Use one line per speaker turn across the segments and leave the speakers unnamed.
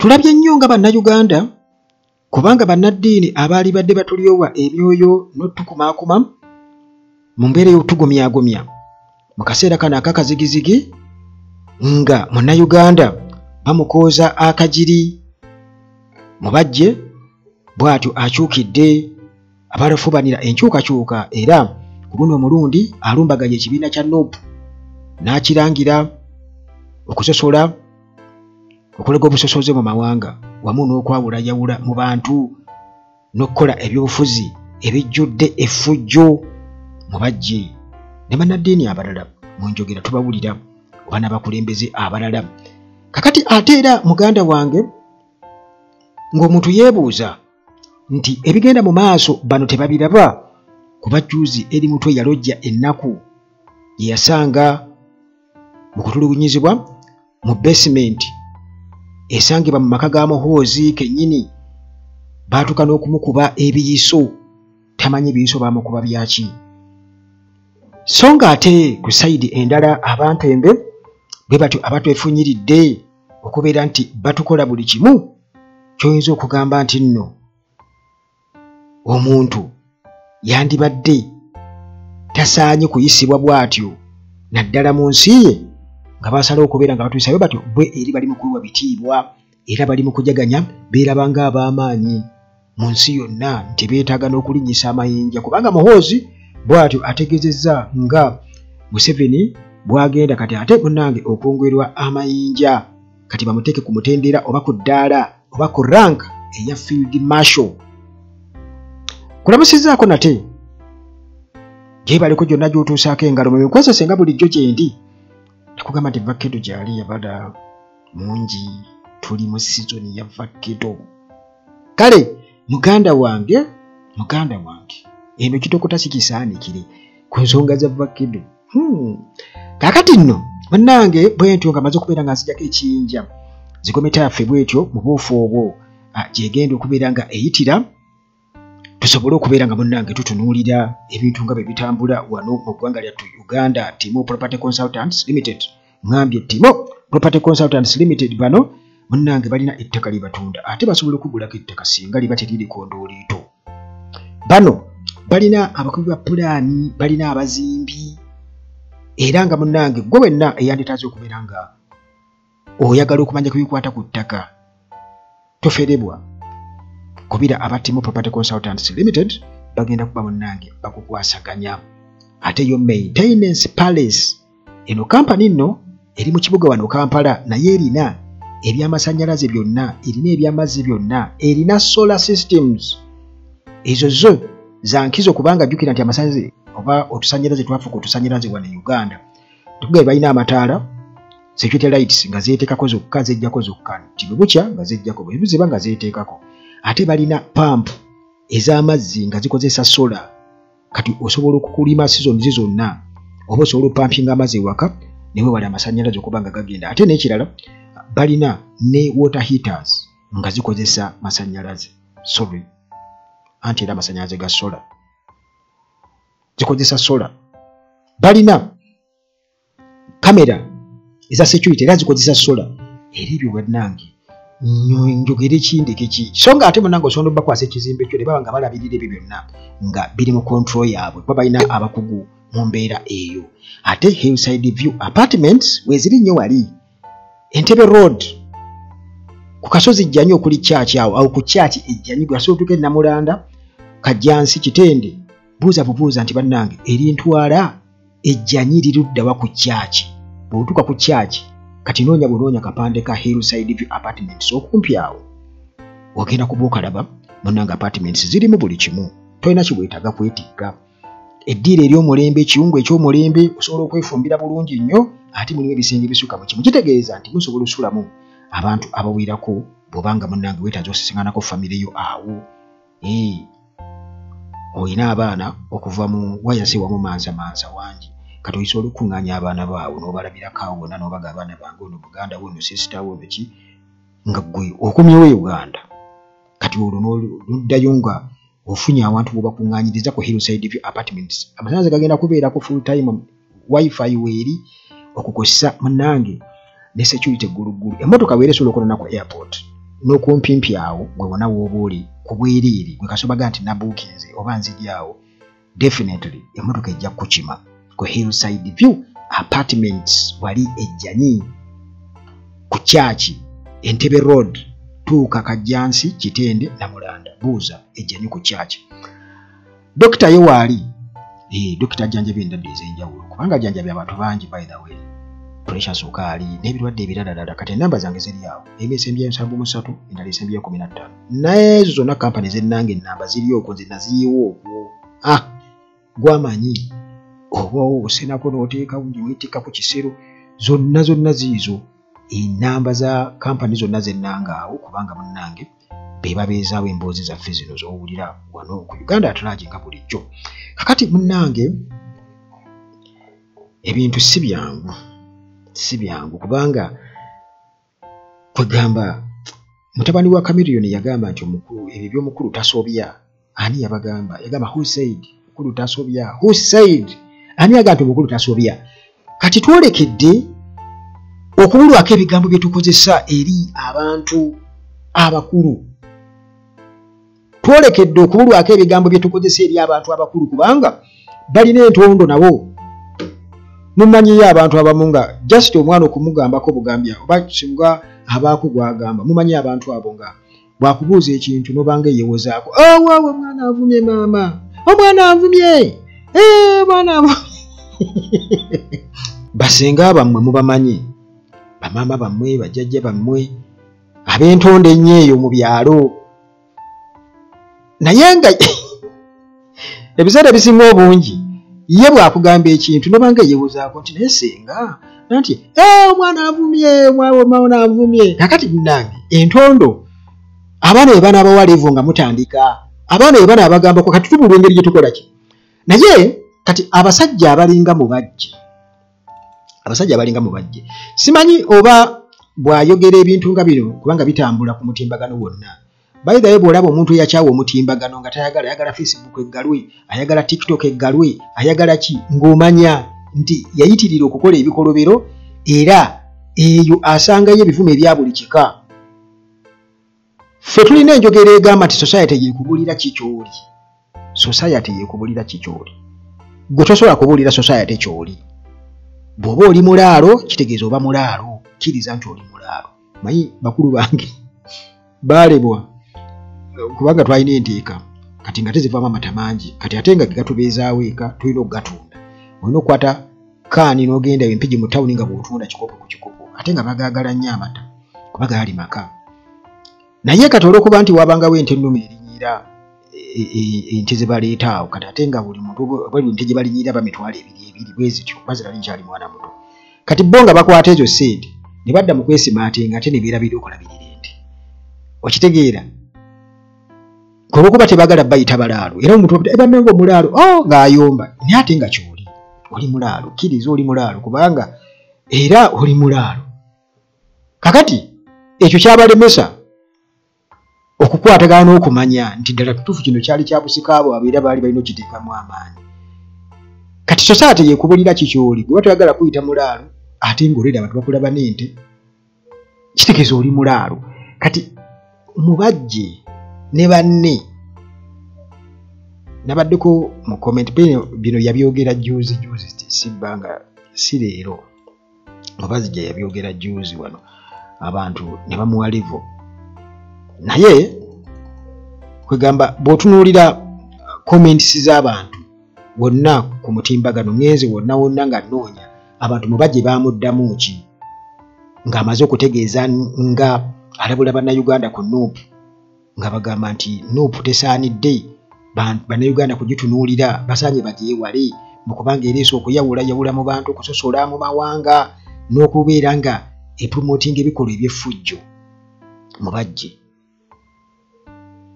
Tulabye nnyo nga Bannayuganda, kubanga bannaddiini abaali badde batulyowa emyoyo n'otukumaakuma mu mbeera ey'otugumyagumya mu kaseera kano akakazigizigi, nga Munnayuganda bamukooza akagiri mubajje, bw'atyo akyukidde abalafubanira enkyukakyuka, era ku guno omulundi alumbaganya ekibiina kya NUP n'akirangira okusosola, okulega obusosoze mu mawanga wamu n'okwawulayawula mu bantu n'okukola ebyobufuzi ebijjudde effujjo. Mubajje ne bannaddiini abalala mu njogera tubawulira, oba n'abakulembeze abalala. Kakati ate era muganda wange, ng'omuntu yeebuuza nti ebigenda mu maaso bano tebabiraba, kuba jjuuzi eri mutwe yalojja ennaku gye yasanga mu kutulugunyizibwa mu basement esangibwa mu maka ga Muhoozi kennyini. Baatuuka n'okumukuba ebiyiso, tamanyi ebiyiso baamukuba byaki. So nga ate ku sayidi endala abantu embe bwe batyo abatwefunyiridde okubeera nti batukola buli kimu ky'oyinza okugamba nti nno omuntu yandibadde tasaanye kuyisibwa bw'atyo, naddala mu nsi ye, nga basalawo okubeera nga batuyisayo batyo. Bwe eri bali mu kuweebwa bitiibwa era bali mu kujaganya, beeraba ng'ab'amaanyi mu nsi yonna nti beetaaga n'okulinnyisa amayinja, kubanga Muhoozi bw'atyo ategeezezza nga Museveni bw'agenda kati ate munnange okwongerwa amayinja, kati bamuteeke ku mutendera oba ku ddaala oba ku rank eya Field Marshal. Kulamusizzaako nate gyebaleko gyonna gy'otuusaako engalo mu mikwesese nga bulijjo gye ndi nakugamba nti vakedo gyali yabala mungi, tuli mu sizoni ya vakedo. Kale muganda wange, eno kitokota si kisaanikire ku nsonga za vakedo. Kaakati nno munnange bwe ntyo nga maze okubeera nga nzijako ekiyinja, zigometa yaffe bwetyo mu buufu obwo gyegenda okubeera nga eyitira, tusobole okubeera nga munnange tutunuulira ebintu nga bwe bitambula wano mu ggwanga lyattu Uganda. Timo Property Consultants Limited, ŋŋambye Timo Property Consultants Limited, bano munnange balina ettaka lye batunda, ate basobola okugulako ettaka singa liba teririko ndooliito. Bano balina abakubi ba pulaani, balina abazimbi, era nga munnange gwe wenna eyandetaaze okubeera nga oyagala okumanya ku bikwata ku ttaka, toferebwa kubira aba Timo Property Consultants Limited, bagenda kuba munnange bakukwasaganya. Ate yo Maintenance Palace, eno kampani nno eri mu kibuga wano Kampala, naye erina ebyamasannyalaze byonna, erina ebyamazzi byonna, erina solar systems. Ezo zo za nkizo, kubanga jjukira nti amasannyalaze oba otusannyalaze twafuuka otusannyalaze wano e Uganda. Tukugabe balina amataala, security lights, nga zeeteekako zokka, zejjako zokka, nti bwe bukya nga zejjako, bwe buziba nga zeeteekako. Ate balina pampu ez'amazzi nga zikozesa solar, kati osobola okukulima seasons zonna, oba osobola opampinga amazzi ewaka ne weewala amasannyalaze okuba nga gagenda. Ate n'ekirala, balina ne water heaters nga zikozesa masannyalaze, sorry, anti era amasannyalaze ga solar, zikozesa solar. Balina kamera eza security era zikozesa solar. Era ebyo bannange njogere kindeke ki? So nga ate munnange osobola obbakwasa ekizimbe kyo ne baba nga balabirira ebyo byonna nga biri mu control yaabwe, kuba balina abakugu mu mbeera eyo. Ate Hillside View Apartments weeziri nnyo wali Entebbe Road ku kasozi Jjanyi okuli kyaki awo awo ku kyaki ejjanyi, gwe asobola otuuka e Namulanda, Kajjansi, Kitende, buuza bubuuza nti bannange erintwala ejjanyi liruddawa ku kyaki? Bw'otuuka ku kyaki kati noonya bunoonya kapande ka Hillside View Apartments okumpi awo, ogenda kuba okalaba. Munnange, apartments zirimu buli kimu, tolina kiweetaaga kwetikka. Eddiiro ery'omulembe, ekiyungu eky'omulembe, osobola okwefumbira bulungi nnyo. Ate mulimu ebisenge ebisukka mu kimu, kitegeeza nti musobola osulamu abantu abawerako bw'obanga munnange weetaaga osisinganako famire yo awo. Olina abaana okuva mu wayase wamu mansa wangi, kati osobola okukuŋŋaanya abaana baawo n'obalabirako awo wonna n'obaga, "Abaana bange, ono muganda wo, ono sister wo, ono ki," nga ggwe okomyewo e Uganda. Kati olwo n'oddayo nga ofunye awantu bw'obakuŋŋaanyiriza ku Hillside View Apartments. Amasannyalaze gagenda kubeerako full time, WiFi weeri okukozesa munnange, ne security egguluggulu. Emmotoka weera esobola okwonona ku airport n'okumpimpi awo gwe wona w'oba oli ku bwereere, gwe kasobaga nti nabuukinze oba nzijaawo, definitely emmotoka ejja kukukima ku Hillside View Apartments wali ejjanyi ku kyaki Entebbe Road, tuuka Kajjansi Kitende Namulanda, buuza ejjanyi ku kyaki. Dokita ye waali, dokita ajjanjaba endwadde ez'enjawulo kubanga ajjanjabya abantu bangi, by the way, pressure, sukaali n'ebirwadde ebiralalala. Kati enamba zange ziri awo, emu esembyeyo 73, endala esembyeyo 15. Naye ezo zonna kampani zennange enamba ziri okwo, nze naziyiwa okwo. Gwamanyi oba osenako n'oteekawo weetikka ku kisero, zonna zonna ziizo enamba za kampani zonna zennanga awo, kubanga munnange be babeezaawo emboozi zaffe zino z'owulira wano ku Uganda at Large nga bulijjo. Kakati munnange ebintu si byangu, si byangu, kubanga kwegamba mutabani wa Chameleone yagamba nti omukulu ebyo by'omukulu tasobya. Ani yabagamba? Yagamba who said mukulu tasobya? Who said? Ani yagamba nti omukulu tasobya? Kati twolekedde okubulwako ebigambo bye tukozesa eri abantu abakulu, twolekedde okubulwako ebigambo bye tukozesa eri abantu abakulu, kubanga balina entondo nabo. Mumanyiyo abantu abamu nga just omwana okumugambako bugambya oba singa abaako gwagamba, mumanyi abantu abo nga bwakubuuza ekintu nobanga eyewozaako, owawe omwana avumye maama, omwana avumye, omwana avumye. Basenga bammwe mubamanyi, bamaama bammwe, bajjajja bammwe ab'entonde ennyo eyo mu byalo, naye nga ebiseera ebisinga obungi ye bw'akugamba ekintu nobanga eyewozaako nti naye senga nti omwana avumye, omwana avumye. Kakati munnange entondo abaana be banaabawa levo nga mutandika, abaana be banaabagambako, kati tubulwa engeri gye tukola ki. Naye kati abasajja abalinga mubajje, abasajja abalinga mubajje, simanyi oba bw'ayogera ebintu nga bino kubanga bitambula ku mutimbagano wonna. By the way, bw'olaba omuntu eyakyawa omutimbagano nga tayagala, ayagala Facebook eggalwe, ayagala TikTok eggalwe, ayagala ki, ng'omanya nti yayitirira okukola ebikolobero, era eyo asangayo ebivumo ebya buli kika. Ffe tulina enjogera egamba nti society yeekubulira ki ky'oli, society yeekubulira ki ky'oli. Gwe tosobola kubuulira society ky'oli. Bw'oba oli mulaalo kitegeeza oba mulaalo, kkiriza nti oli mulaalo. Manyi bakulu bange baalebwa kubanga twalina enteeka kati nga tezivaamu amata mangi, kati ate nga gatubeezaawo eka tulina okugatunda. Olina okukwata kaani n'ogenda Empigi mu tawuni nga bw'otunda kikopo ku kikopo, ate nga bagaagala nnyo amata kuba gaali maka. Naye kati olw'okuba nti wabangawo ente ennume erinyira ente ze baleeta awo, kati ate nga buli muntu buli nte gye balinyira bamitwalo ebiri ebiri bwe zityo, bazira nkyali mwana muto. Kati bo nga bakwata ezo ssente ne badda mu kwesima ate nga ate ne beerabira okulabirira ente. Okitegeera? Olw'okuba tebaagala bayita balaalo, era omuntu bannange omulaalo ng'ayomba, naye ate nga ky'oli, oli mulaalo, kkiriza oli mulaalo kubanga era oli mulaalo. Kakati ekyo kyabalemesa okukwatagana n'okumanya nti ddala tutuufu kino kyali kya busika bwabwe, era baali balina okiteekamu amaanyi. Kati society yeekubulira ki ky'oli, bwe toyagala kuyita mulaalo ate ng'olwedde abantu bakulaba n'ente, kitegeeza oli mulaalo. Kati mubajje ne banne nabaddeko mu comment bino yabyogera juzi juzi, si bbanga si leero, mubazijja yabyogera juzi wano abantu ne bamuwa levo. Naye kwegamba bw'otunuulira comments z'abantu wonna ku mutimbagano, ngenze wonna wonna nga nnoonya abantu mubajje baamuddamu ki ng'amaze okutegeeza nga alabula bannayuganda ku NUP, nga bagamba nti NUP tesaanidde bannayuganda kugitunuulira, basaanye bagyewale mu kubanga ereese okuyawulayawula mu bantu, okusosola mu mawanga n'okubeera nga epromotinga ebikolwa eby'effujjo. Mubajje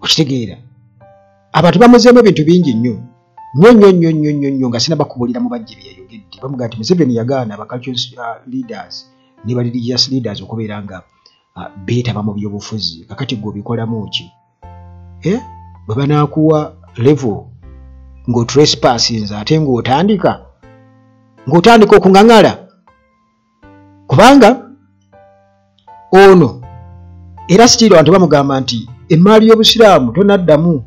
okitegeera abantu bamuzeemu ebintu bingi nnyo nnyo nnyo nnyo nnyo nnyo nnyo nga sinabakubulira mubajje bye yayogedde. Bamugamba nti Museveni yagaana aba cultural leaders ne ba religious leaders okubeera nga beetaba mu byobufuzi. Kakati gwe obikolamu ki? Bwe banaakuwa level ng'otrespassinze ate ng'otandika okuŋŋaŋala, kubanga ono Era still abantu bamugamba nti emmaali y'obusiraamu tonaddamu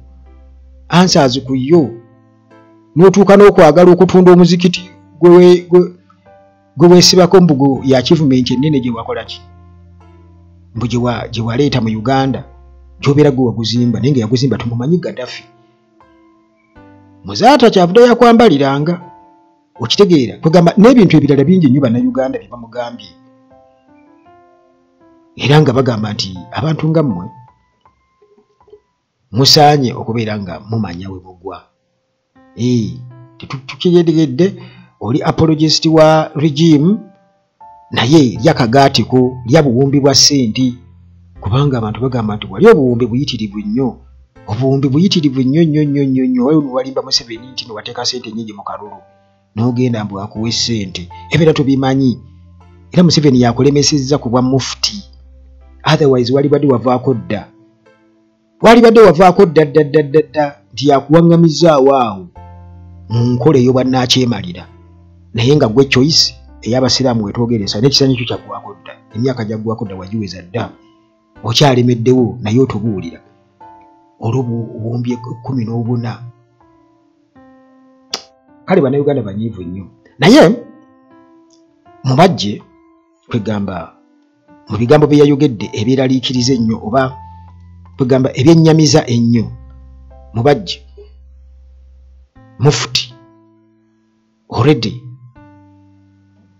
answers ku yo, n'otuuka n'okwagala okutunda omuzikiti gwe weesibako mbugo ya achievement ennene gye wakola ki, mbu gye waleeta mu Uganda, gy'obeera gwe waguzimba, naye nga yaguzimba tumumanyi Gaddafi. Muzaata kyavudde yakwambaliranga, okitegeera? Kwegamba n'ebintu ebirala bingi nnyo Bannayuganda bye bamugambye, era nga bagamba nti abantu nga mmwe musaanye okubeera nga mumanya we mugwa. Tukitegedde oli apologist wa regime, naye lya kagaatiko, lya buwumbi bwa ssente, kubanga abantu bagamba nti wali obuwumbi buyitirivu nnyo, obuwumbi buyitirivu nnyo nnyo nnyo nnyo nnyo. Waliwo walimba Museveni nti wateeka ssente nnyingi mu kalulu, n'ogenda mbu akuwe ssente, ebeera tubimanyi. Era Museveni yakulemesezza ku bwa mufti, otherwise walibadde wavaako dda, walibadde wavaako dda dda dda dda dda, nti yakuwaŋŋamizaawo awo mu nkola ey'obwannakyemalira. Naye nga gwe choice ey'abasiraamu wetwogeresa, n'ekisanyi kyo kyaggwako dda, emyaka gyaggwako dda, wagiweza dda, okyalemeddewo naye otubuulira olw'obuwumbi 14. Kale Bannayuganda banyiivu nnyo, naye Mubajje kwegamba mu bigambo bye yayogedde ebyeraliikiriza ennyo, oba kwegamba ebyennyamiza ennyo, Mubajje mufti already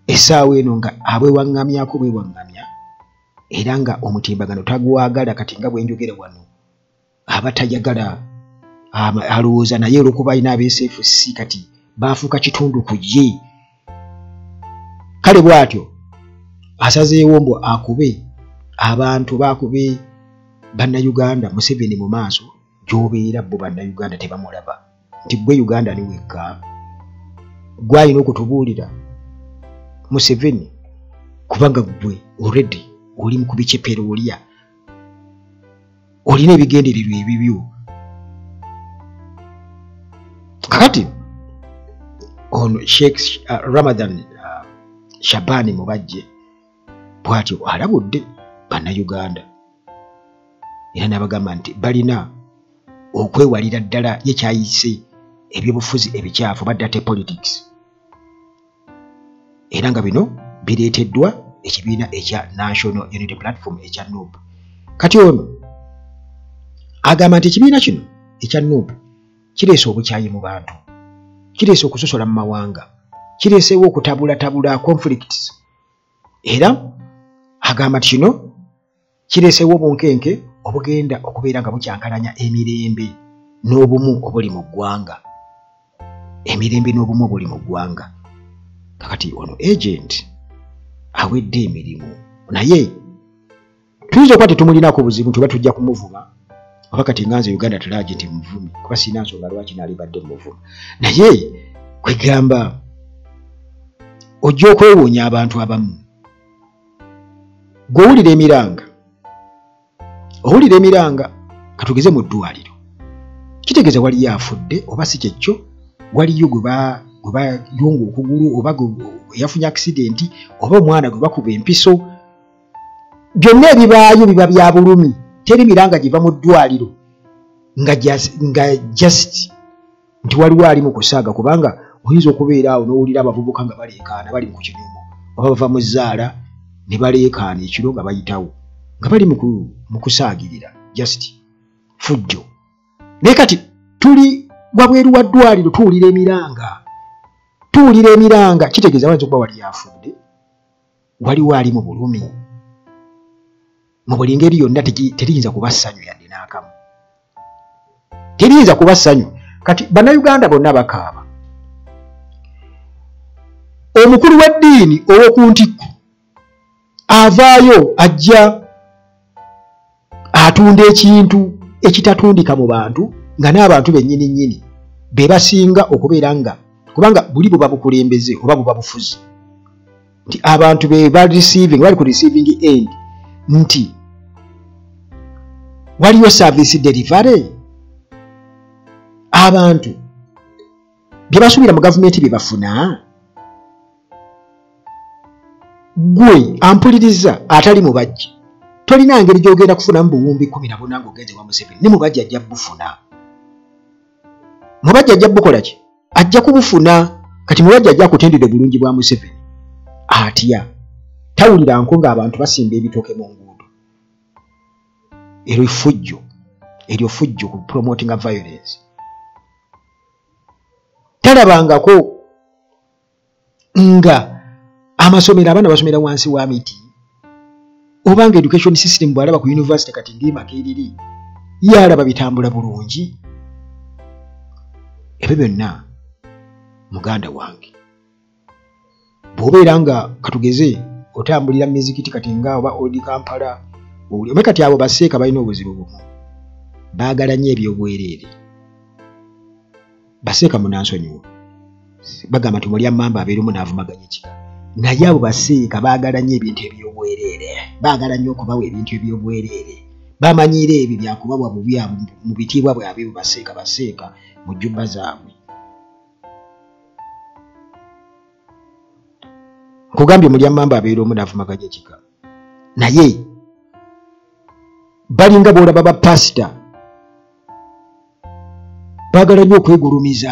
essaawa eno nga abwewaŋŋamyako bwewaŋŋamya, era nga omutimbagano tagwagala. Kati nga bwe njogera wano aba tayagala, alowooza naye olw'okuba alina ab'SFC kati baafuuka kitundu ku ye. Kale bw'atyo asazeewo mbu akube abantu, baakube Bannayuganda Museveni mu maaso gy'obeera bo Bannayuganda tebamulaba nti gwe Uganda ni wekka gw'alina okutubuulira Museveni, kubanga gwe already oli mu kubicepera, olya olina ebigendererwa ebibyo. Kakati ono Sheikh Ramadan Shabani Mubajje bw'atyo alabudde Bannayuganda, era n'abagamba nti balina okwewalira ddala ye kyayise ebyobufuzi ebikyafu, ba dirty politics, era nga bino bireeteddwa ekibiina ekya National Unity Platform ekya NUP. Kati ono agamba nti ekibiina kino ekya NUP kireese obukyayi mu bantu, kireese okusosola mu mawanga, kireeseewo okutabulatabula conflicts, era agamba nti kino kireeseewo obunkenke obugenda okubeera nga bukyankalanya emirembe n'obumu obuli mu ggwanga, emirembe n'obumu obuli mu ggwanga. Kakati ono agent awedde emirimu, naye tuyinza okuba tetumulinako buzibu nti oba tujja kumuvuma, oba kati nga nze Uganda tulagi nti muvumi, kuba sirina nsonga lwaki naalibadde muvuma, naye kwegamba ojja okwewuunya abantu abamu. Gw'owulira emiranga, owulira emiranga katugeze mu ddwaliro, kitegeeza waliyo afudde oba si kyekyo, waliyo gwe bayunga okugulu, oba yafunye accident, oba omwana gwe bakuba empiso. Byonna ebibaayo biba bya bulumi. Teri miranga giva mu ddwaliro nga just nti waliwo ali mu kusaaga, kubanga oyinza okubeera awo n'owulira abavubuka nga baleekaana bali mu kinyumo, oba bava mu zzaala ne baleekaana ekiro nga bayitawo nga bali mu kusaagirira just fujjo. Naye kati tuli wabweru wa ddwaliro tuwulira emiranga, tuwulira emiranga, kitegeeza wayinza okuba wali afudde, waliwo ali mu bulumi mu buli ngeri yonna. Teriyinza kuba ssanyu yadde n'akamu, teriyinza kuba ssanyu. Kati Bannayuganda bonna bakaaba. Omukulu w'eddiini ow'oku ntikko avaayo ajja atunda ekintu ekitatundika mu bantu, nga n'abantu bennyini nnyini be basinga okubeera nga, kubanga buli buba bukulembeze oba buba bufuzi, nti abantu be ba receiving, bali ku receiving end, nti waliyo service delivery, abantu bye basuubira mu gavumenti bye bafuna. Gwe ampuliriza atali Mubajje, Tolina ngeri gy'ogenda kufunamu buwumbi 14 ng'ogenze wa Museveni. Ne Mubajje ajja bufuna. Mubajje ajja bukola ki? Ajja kubufuna. Kati Mubajje ajja kutendera bulungi bwa Museveni. Atya tawulira nko ng'abantu basimba ebitooke mu nguudo. Eryo fujjo ku promoting violence. Talabangako nga amasomero abaana basomera wansi wa miti. Obanga education system bw'alaba ku university kati ndi Makerere yalaba bitambula bulungi. Ebyo byonna muganda wange bw'obeera nga katugeze otambulira mizikiti kati nga oba Old Kampala ome kati abo baseeka balina obuzibu bumu, baagala nnyo ebyobwereere. Baseeka munansonyiwa bagamba nti mulya mmamba abeera omu n'avumaganya ekika, naye abo baseeka baagala nnyo ebintu ebyobwereere, baagala nnyo okubawa ebintu ebyobwereere, bamanyiira ebyo byakubawa bubi mu bitiibwa bwabwe. Baseeka mu jjumba zaabwe. Nkugambye mulya mmamba abeera omu n'avumaganya ekika, naye balinga bw'olaba bapasita baagala nnyo okwegulumiza,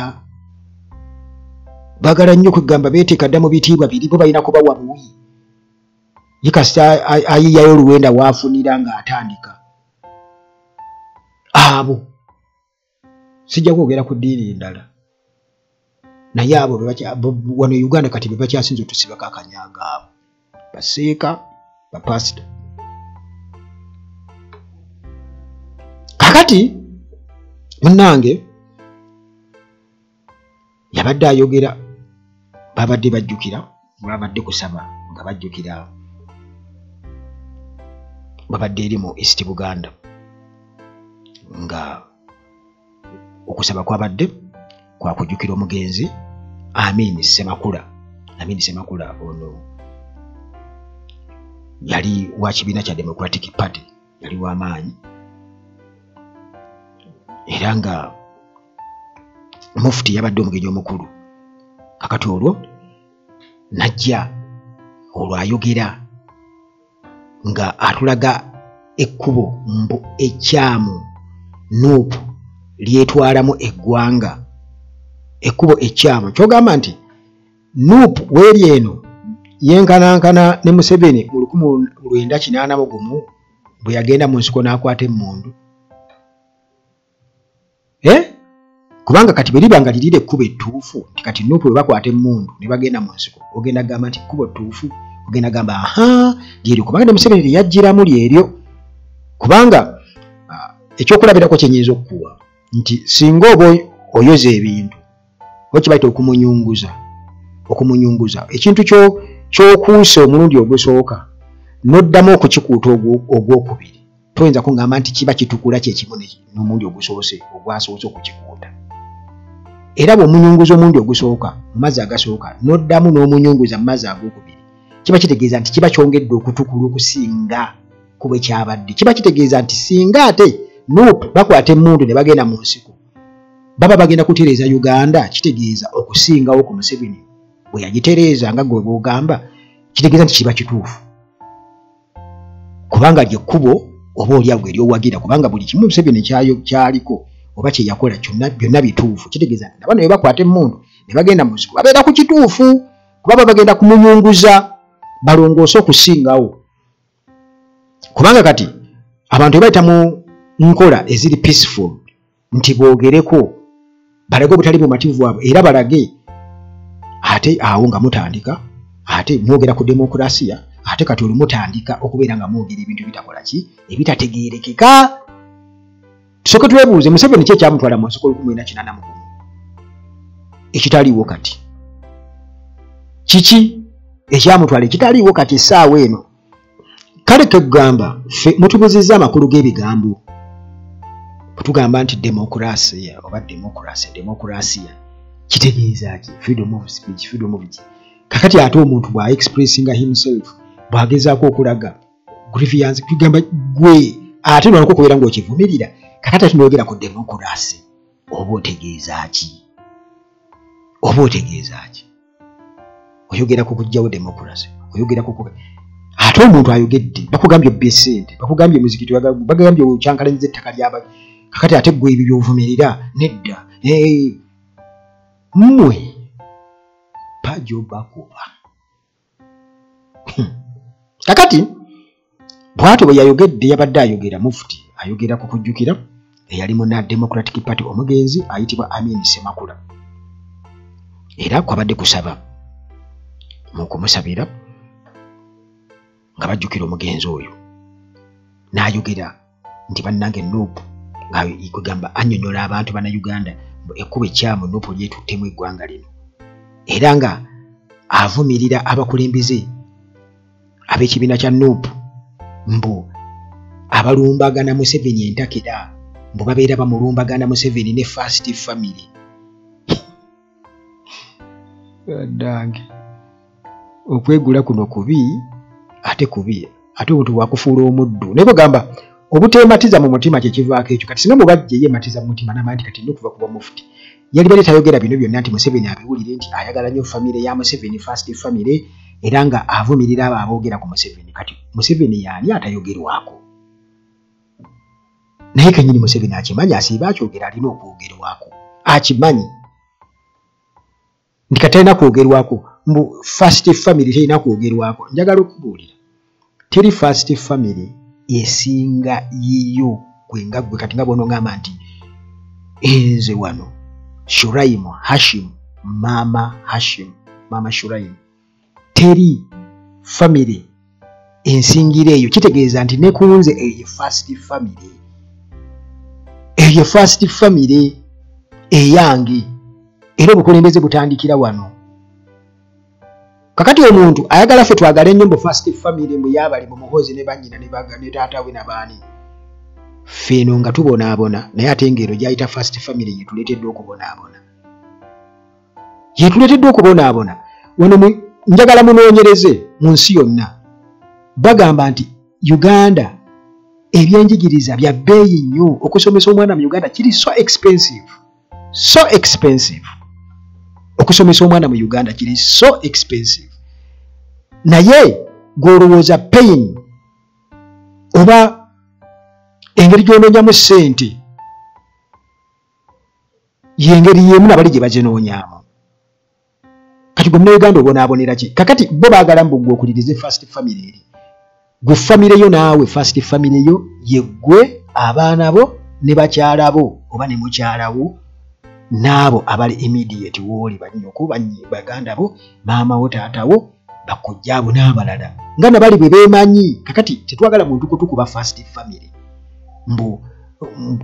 baagala nnyo okugamba beeteeka dda mu bitiibwa biri, bo balina kubawa buwi. Ye kasita ayiyayo oluwenda waafunira ng'atandika. Abo sijja kwogera ku ddiini ndala, naye abo wano e Uganda kati be bakyasinze otusibako akanyanga, abo baseeka bapasita. Kakati munnange yabadde ayogera, babadde bajjukira, babadde kusaba nga bajjukira babadde eri mu East Buganda, nga okusaba kwabadde kwa kujjukira omugenzi Amin Ssemakula. Amin Ssemakula ono yali wa kibiina kya Democratic Party, yali w'amaanyi era nga mufti yabadde omugenyi omukulu. Kakati olwo najja olwo ayogera nga atulaga ekkubo mbu ekyamu NUP lyetwalamu eggwanga, ekkubo ekyamu. Kyogamba nti NUP weeri eno yenkanankana ne Museveni mu 1981 bwe yagenda mu nsiko n'akwata emmundu. Kubanga kati bwe liba nga lirira ekkubo ettuufu nti kati NUP bwe bakwata emmundu ne bagenda mu nsiko, ogenda gamba nti kkubo ttuufu, ogenda gamba aha lyeryo, kubanga ne Museveni lyeyajjiramu lyeryo. Kubanga ekyokulabirako kye nnyinza okukuwa nti singa oba oyoza ebintu oba kibayita okumunyunguza ekintu ky'okuuse omulundi ogusooka n'oddamu okukikuuta ogwokubiri, toyinza kungamba nti kiba kitukula kyekimu n'omulundi ogusoose ogwasoose okukikuuta. Era bw'omunyunguza omulundi ogusooka mu mazzi agasooka n'oddamu n'omunyunguza mu mazzi agokubiri, kiba kitegeeza nti kiba kyongedde okutukula okusinga ku bwe kyabadde. Kiba kitegeeza nti singa ate NUP bakwata emmundu ne bagenda mu nsiko, baba bagenda kutereeza Uganda, kitegeeza okusingawo ku Museveni bwe yagitereeza nga gwe bw'ogamba, kitegeeza nti kiba kituufu, kubanga lyekkubo oba oli awo eryowagira, kubanga buli kimu Museveni kyaliko oba kye yakola kyonna byonna bituufu. Kitegeeza nti nabano bwe bakwata emmundu ne bagenda mu nsiko babeera ku kituufu, kuba baba bagenda kumunyunguza balongoose okusingawo. Kubanga kati abantu bwe bayita mu nkola eziri peaceful nti boogereko balage obutali bumativu bwabwe era balage, ate awo nga mutandika ate mwogera ku demokurasiya, ate kati olwo mutandika okubeera nga mwogera ebintu ebitakola ki, ebitategeerekeka. Tusooke twebuuze Museveni ki ekyamutwala mu nsiko 1981 ekitaliiwo kati? Kiki ekyamutwala ekitaliiwo kati essaawa eno? Kale tugamba ffe mutubuzizza amakulu g'ebigambo bwe tugamba nti demokurasiya oba demokurasiya kitegeeza ki? Freedom of speech, freedom of ki? Kakati ate omuntu bw'a expressinga himself, bw'agezaako okulaga grievance, kugamba gwe ate nolako okubeera ng'okivumirira, kakati ate n'oyogera ku demokurasi oba otegeeza ki? Oba otegeeza ki? Oyogera ku kuggyawo demokurasi, oyogera ku Ate omuntu ayogedde, bakugambye obbye ssente, bakugambye muzikiti, bagambye okyankalanyiza ettaka ly'aba, kakati ate ggwe ebyo by'ovumirira nedda. Mmwe pajo bakuba. Kakati bw'atyo bwe yayogedde, yabadde ayogera mufuti, ayogera ku kujjukira eyali munna Democratic Party omugenzi ayitibwa Amin Ssemakula, era kwabadde kusaba mu kumusabira nga bajjukira omugenzi oyo. N'ayogera nti bannange NUP, nga kugamba annyonnyola abantu bannayuganda ekkubo ekyamu NUP lyetuttemu eggwanga lino, era nga avumirira abakulembeze ab'ekibiina kya NUP mbu abalumbagana Museveni entakera, mbu babeera bamulumbagana Museveni ne first family. Bannange, okwegula kuno kubi, ate kubi, ate obuntu bwakufuula omuddu. Naye bwegamba obuteematiza mu mutima kye kivaako ekyo. Kati singa mubajje yeematiza mu mutima n'amanya nti kati nina okuva ku bwamufuti, yalibadde tayogera bino byonna nti Museveni abiwulire nti ayagala nnyo famire ya Museveni, first family, era nga avumirira abo aboogera ku Museveni. Kati Museveni y'ani atayogerwako? Naye kennyini Museveni akimanyi, asiiba akyogera, alina okwogerwako, akimanyi nti kati talina kwogerwako, mbu first family terina kwogerwako. Njagala okubuulira, teri first family esinga yiyo gwe nga ggwe. Kati nga bw'onoŋŋamba nti nze wano Shuraimu Hashim, maama Hashim, maama Shuraimu, teri family ensingira eyo. Kitegeeza nti ne ku nze eyo ye first family, eyo ye first family eyange, era obukulembeze butandikira wano. Kakati omuntu ayagala ffe twagale nnyo mbu first family, mbu yaabali mu Muhoozi ne bannyina ne taata we nabaani, ffe eno nga tubonaabona, naye ate ng'ero gy'ayita first family yetuleetedde okubonaabona, yetuleetedde okubonaabona. Wano njagala munoonyereze mu nsi yonna, bagamba nti Uganda ebyenjigiriza bya bbeeyi nnyo, okusomesa omwana mu Uganda kiri so expensive, so expensive. Okusomesa omwana mu Uganda kiri so expensive. Naye gw'olowooza pain oba engeri gy'onoonyamu ssente y'engeri y'emu nabali gye bazinoonyaamu. Kati gwe munnayuganda obonaabonera ki? Kakati bo baagala mbu ggwe okulirize first family eri. Gwe family yo naawe first family yo ye ggwe, abaana bo ne bakyala bo oba ne mukyala wo n'abo abali immediate wooli, bannyoko, baganda bo, maama wo, taata wo, bakojja abo n'abalala nga nabali bwe beemanyi. Kakati tetwagala muntu kutukuba first family mbu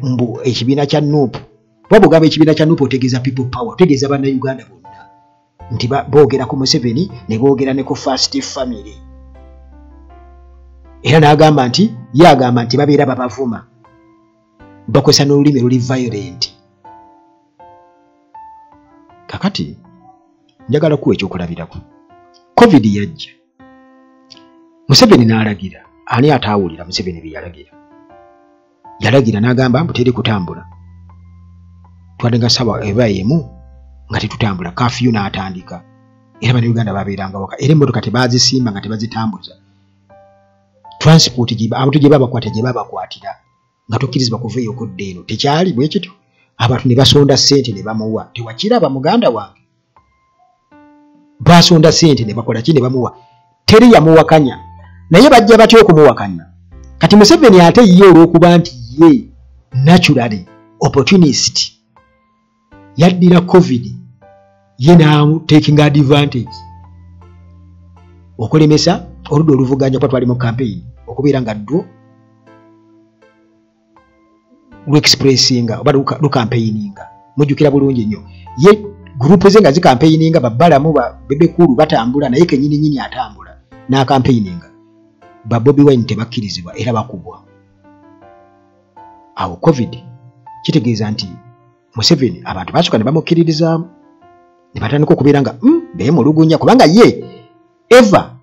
mbu ekibiina kya NUP. Kuba bw'ogamba ekibiina kya NUP otegeeza people power, otegeeza bannayuganda bonna nti boogera ku Museveni ne boogera ne ku first family. Era n'agamba nti ye agamba nti babeera babavuma, bakozesa n'olulimi luli violent. Kakati njagala kuwa ekyokulabirako. Covid yajja, Museveni n'alagira. Ani ataawulira Museveni bye yalagira? Yalagira n'agamba mbu teri kutambula, twadde nga ssaawa eba emu nga tetutambula, kafyu n'atandika, era bannayuganda babeeranga waka, era emmotoka tebazisimba nga tebazitambuza, transport abantu gye babakwata gye babakwatira nga tokkirizibwa kuva eyo okudda eno. Tekyali bwe kityo? Abantu ne basonda ssente ne bamuwa. Tewakiraba muganda wange? Basonda ssente ne bakola ki? Ne bamuwa. Teri yamuwakanya, naye bajja batya okumuwakanya? Kati Museveni ate ye olw'okuba nti ye naturally opportunist, yaddira Covid ye n'amu taking advantage okulemesa oludda oluvuganya, kuba twali mu campaign, okubeera nga ddwo luexpressinga oba lucampaigninga. Mujjukira bulungi nnyo, ye group ze nga zikampeininga, babbalamu ba Bebe Cool batambula, naye kennyini nnyini atambula n'akampeininga. Ba Bobi Wine tebakkirizibwa era bakubwa. Awo Covid kitegeeza nti Museveni abantu basooka ne bamukkiririzaamu ne batandika okubeera nga beemulugunya, kubanga ye eva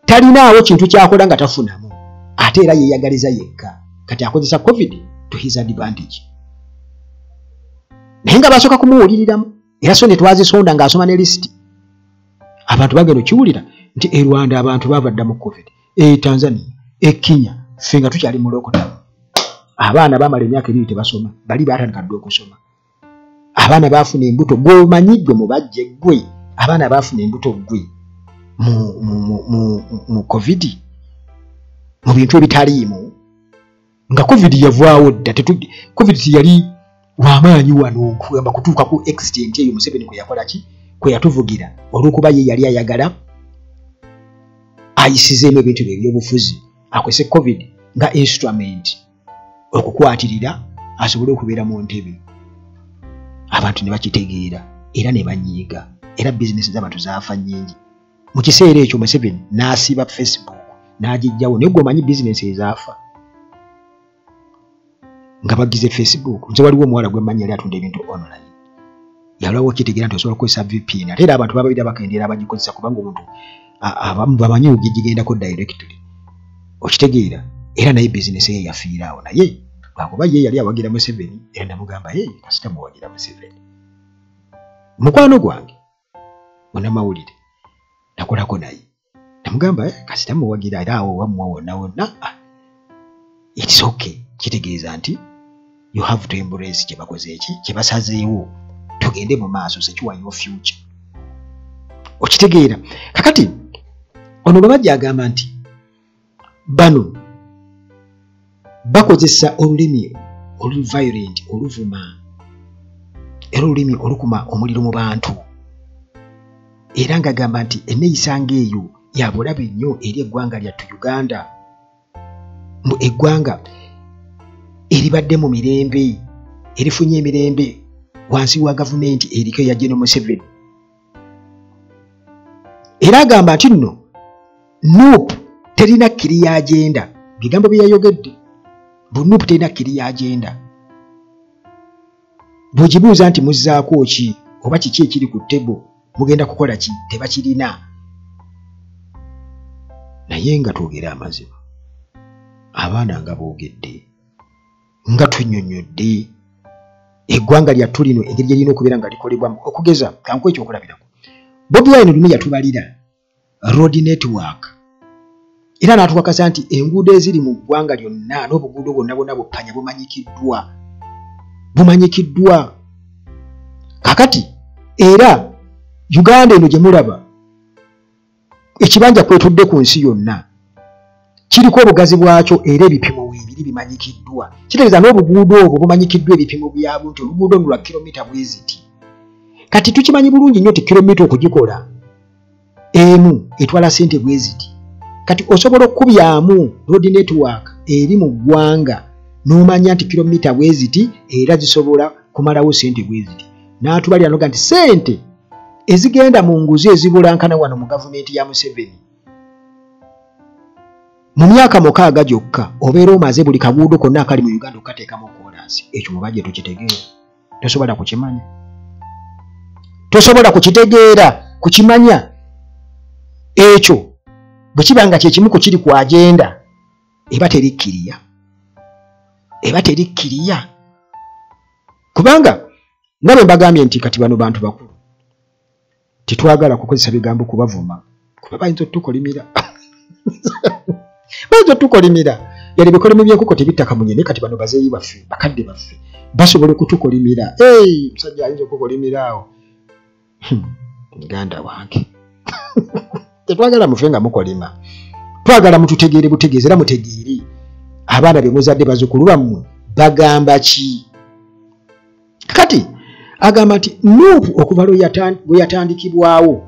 talinaawo kintu kyakola nga tafunamu, ate era yeeyagaliza yekka. Kati akozesa Covid to his advantage, naye nga basooka kumuwuliriramu, era so ne twazisonda ng'asoma ne lisiti, abantu bagenda okiwulira Nti e Rwanda abantu baava dda mu COVID, e Tanzania, e Kenya, ffe nga tukyali mu lockdown. Abaana baamala emyaka 2 tebasoma, bali baatandika dda okusoma. Abaana baafuna embuto, gw'omanyi ggwe mubajje ggwe, abaana baafuna embuto ggwe mu COVID, mu bintu ebitaliimu, nga COVID yavaawo dda. COVID teyali wamaanyi wano kugamba kutuuka ku extent eyo Museveni kwe yakola ki, kwe yatuvugira, olw'okuba ye yali ayagala ayisizeemu ebintu bye ebyobufuzi, akozese COVID nga instrument okukwatirira asobole okubeera mu ntebe. Abantu ne bakitegeera era ne banyiiga, era bizinesi z'abantu zaafa nnyingi. Mu kiseera ekyo Museveni n'asiba Facebook n'agiggyawo, naye gwe omanyi bizinesi ezaafa nga bagize Facebook. Nze waliwo omuwala gwe mmanyi yali atunda ebintu online, yalwawo okitegeera nti osobola okukozesa VPN, ate era abantu bababiri bakendeera abagikozesa, kubanga omuntu abamu bamanyi ogigendako directly, okitegeera. Era naye bizinesi ye yafiira awo, naye lwakuba ye yali awagira Museveni, era namugamba, hey, kasita muwagira Museveni. Mukwano gwange munnamawulire nakolako naye, namugamba kasita muwagira, era awo wammwa wonna wonna, it's okay. Kitegeeza nti you have to embrace kye bakoze eki, kye basazeewo, tugende mu maaso, secure your future, okitegeera. Kakati ono Mubajje agamba nti bano bakozesa olulimi olu violent, oluvuma, era olulimi olukuma omuliro mu bantu, era ng'agamba nti enneeyisa ng'eyo ya bulabe nnyo eri eggwanga lyattu Uganda, mbu eggwanga eribadde mu mirembe, erifunye emirembe wansi wa gavumenti eriko eya General Museveni. Era agamba nti nno NUP terina clear agenda, bigambo bye yayogedde, bu NUP terina clear agenda. Bw'ogibuuza nti muzzaako ki oba kiki ekiri ku table, mugenda kukola ki, tebakirina. Naye nga twogera amazima, abaana nga boogedde, nga tunnyonnyodde eggwanga lyattu lino engeri gye lirina okubeera nga likolebwamu. Okugeza kankuwe ekyokulabirako, Bobi Wine lumu yatubalira road network, era n'atukakasa nti enguudo eziri mu ggwanga lyonna n'obuguudo bwonna bwonna buppanya bumanyikiddwa, bumanyikiddwa. Kakati era Uganda eno gye mulaba ekibanja kwetudde ku nsi yonna kiriko obugazi bwakyo, era ebipimo weebiri bimanyikiddwa. Kitegeeza n'obuguudo obwo bumanyikiddwa ebipimo byabwo, nti oluguudo luno lwa kilomita bwe ziti. Kati tukimanyi bulungi nnyo nti kilomita okugikola emu etwala ssente bwe ziti. Kati osobola okukubyamu road network eri mu ggwanga n'omanya nti kilomita bwe ziti era zisobola kumalawo ssente bwe ziti. N'atubalira n'oga nti ssente ezigenda mu nguzi ezibulankana wano mu gavumenti ya Museveni mu myaka 6 gyokka obeera omaze buli kaguudo konna akali mu Uganda okukateekamu koolaasi. Ekyo mubajje tukitegeera, tosobola kukimanya, tosobola kukitegeera kukimanya. Ekyo bwe kiba nga kye kimu ku kiri ku agenda, eba terikkiriya, eba terikkiriya. Kubanga nga bwe mbagambye nti kati bano bantu bakulu, tetwagala kukozesa bigambo kubavuma, kuba bayinza otukolimira, bayinza otukolimira. Yali bikolimo by'enkoko tebitta kamunye, naye kati bano bazeeyi baffe, bakadde baffe, basobola okutukolimira. Ei, musajja ayinza okukolimira awo, muganda wange. Tetwagala mufe nga mukolima, twagala mututegeere butegeezi, era mutegeere abaana be muzadde, bazzukulu bammwe bagamba ki. Kati agamba nti NUP okuva lwe yatandikibwawo,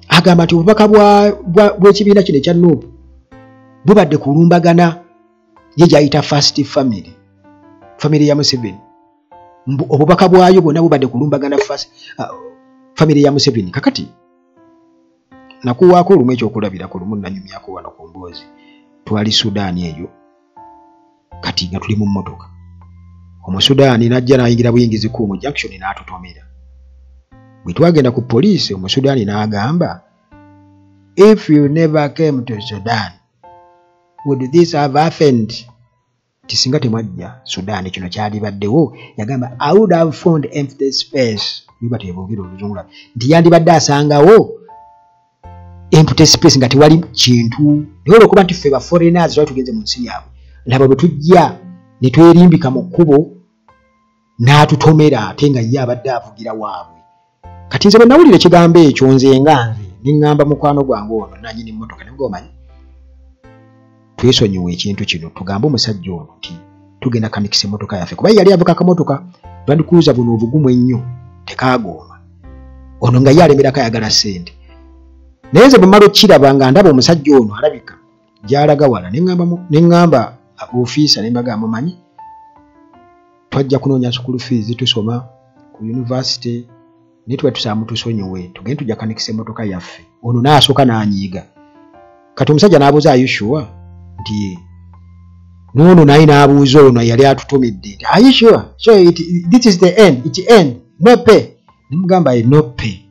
agamba nti obubaka bw'ekibiina kino ekya NUP bubadde kulumbagana ye gy'ayita first family, family ya Museveni. Obubaka bwayo bwonna bubadde kulumbagana first family ya Museveni. Kakati nakuwaako olumu ekyokulabirako, lumu nanyumyako wano ku mboozi, twali Sudaani eyo, kati nga tuli mu mmotoka, Omusudaani n'ajja n'ayingira buyingizi ku mu junction n'atutomera. Bwe twagenda ku poliisi, Omusudaani n'agamba, if you never came to Sudan, would this have happened? Nti singa temwajja Sudaani kino kyalibaddewo. Yagamba, I would have found empty space. Biba teboogera oluzungu, nti yandibadde asangawo Empty space nga tewali kintu. Naye olwokuba nti ffe ba foreigners twali tugenze mu nsi yaabwe, laba bwe tujja ne twerimbika mu kkubo n'atutomera, ate nga ye abadde avugira waabwe. Kati nze bwe nawulira ekigambo ekyo, nze nga nze ne ŋŋamba mukwano gwange ono nannyini mmotoka, ne mugamba, omanyi twesonyiwe ekintu kino, tugambe omusajja ono nti tugenda kanikisa emmotoka yaffe, kuba ye yali avuga akamotoka Land Cruiser buno obugumu ennyo tekagooma. Ono nga ye alemerako ayagala ssente. Naye nze bwe mmala okukiraba nga ndaba omusajja ono alabika gy'alaga wala, ne ŋŋamba ofiisa, ne mbagamba, mumanyi twajja kunoonya school fees, tusoma ku university, naye tuba tusaba mutusonyiwe tugende tujja kanikisa emmotoka yaffe. Ono n'asooka n'anyiiga. Kati omusajja n'abuuza, are you sure? Nti ye. N'ono naye n'abuuza ono yali atutumidde nti, are you sure? So this is the end, it end, no pay. Ne mugamba ye, no pay.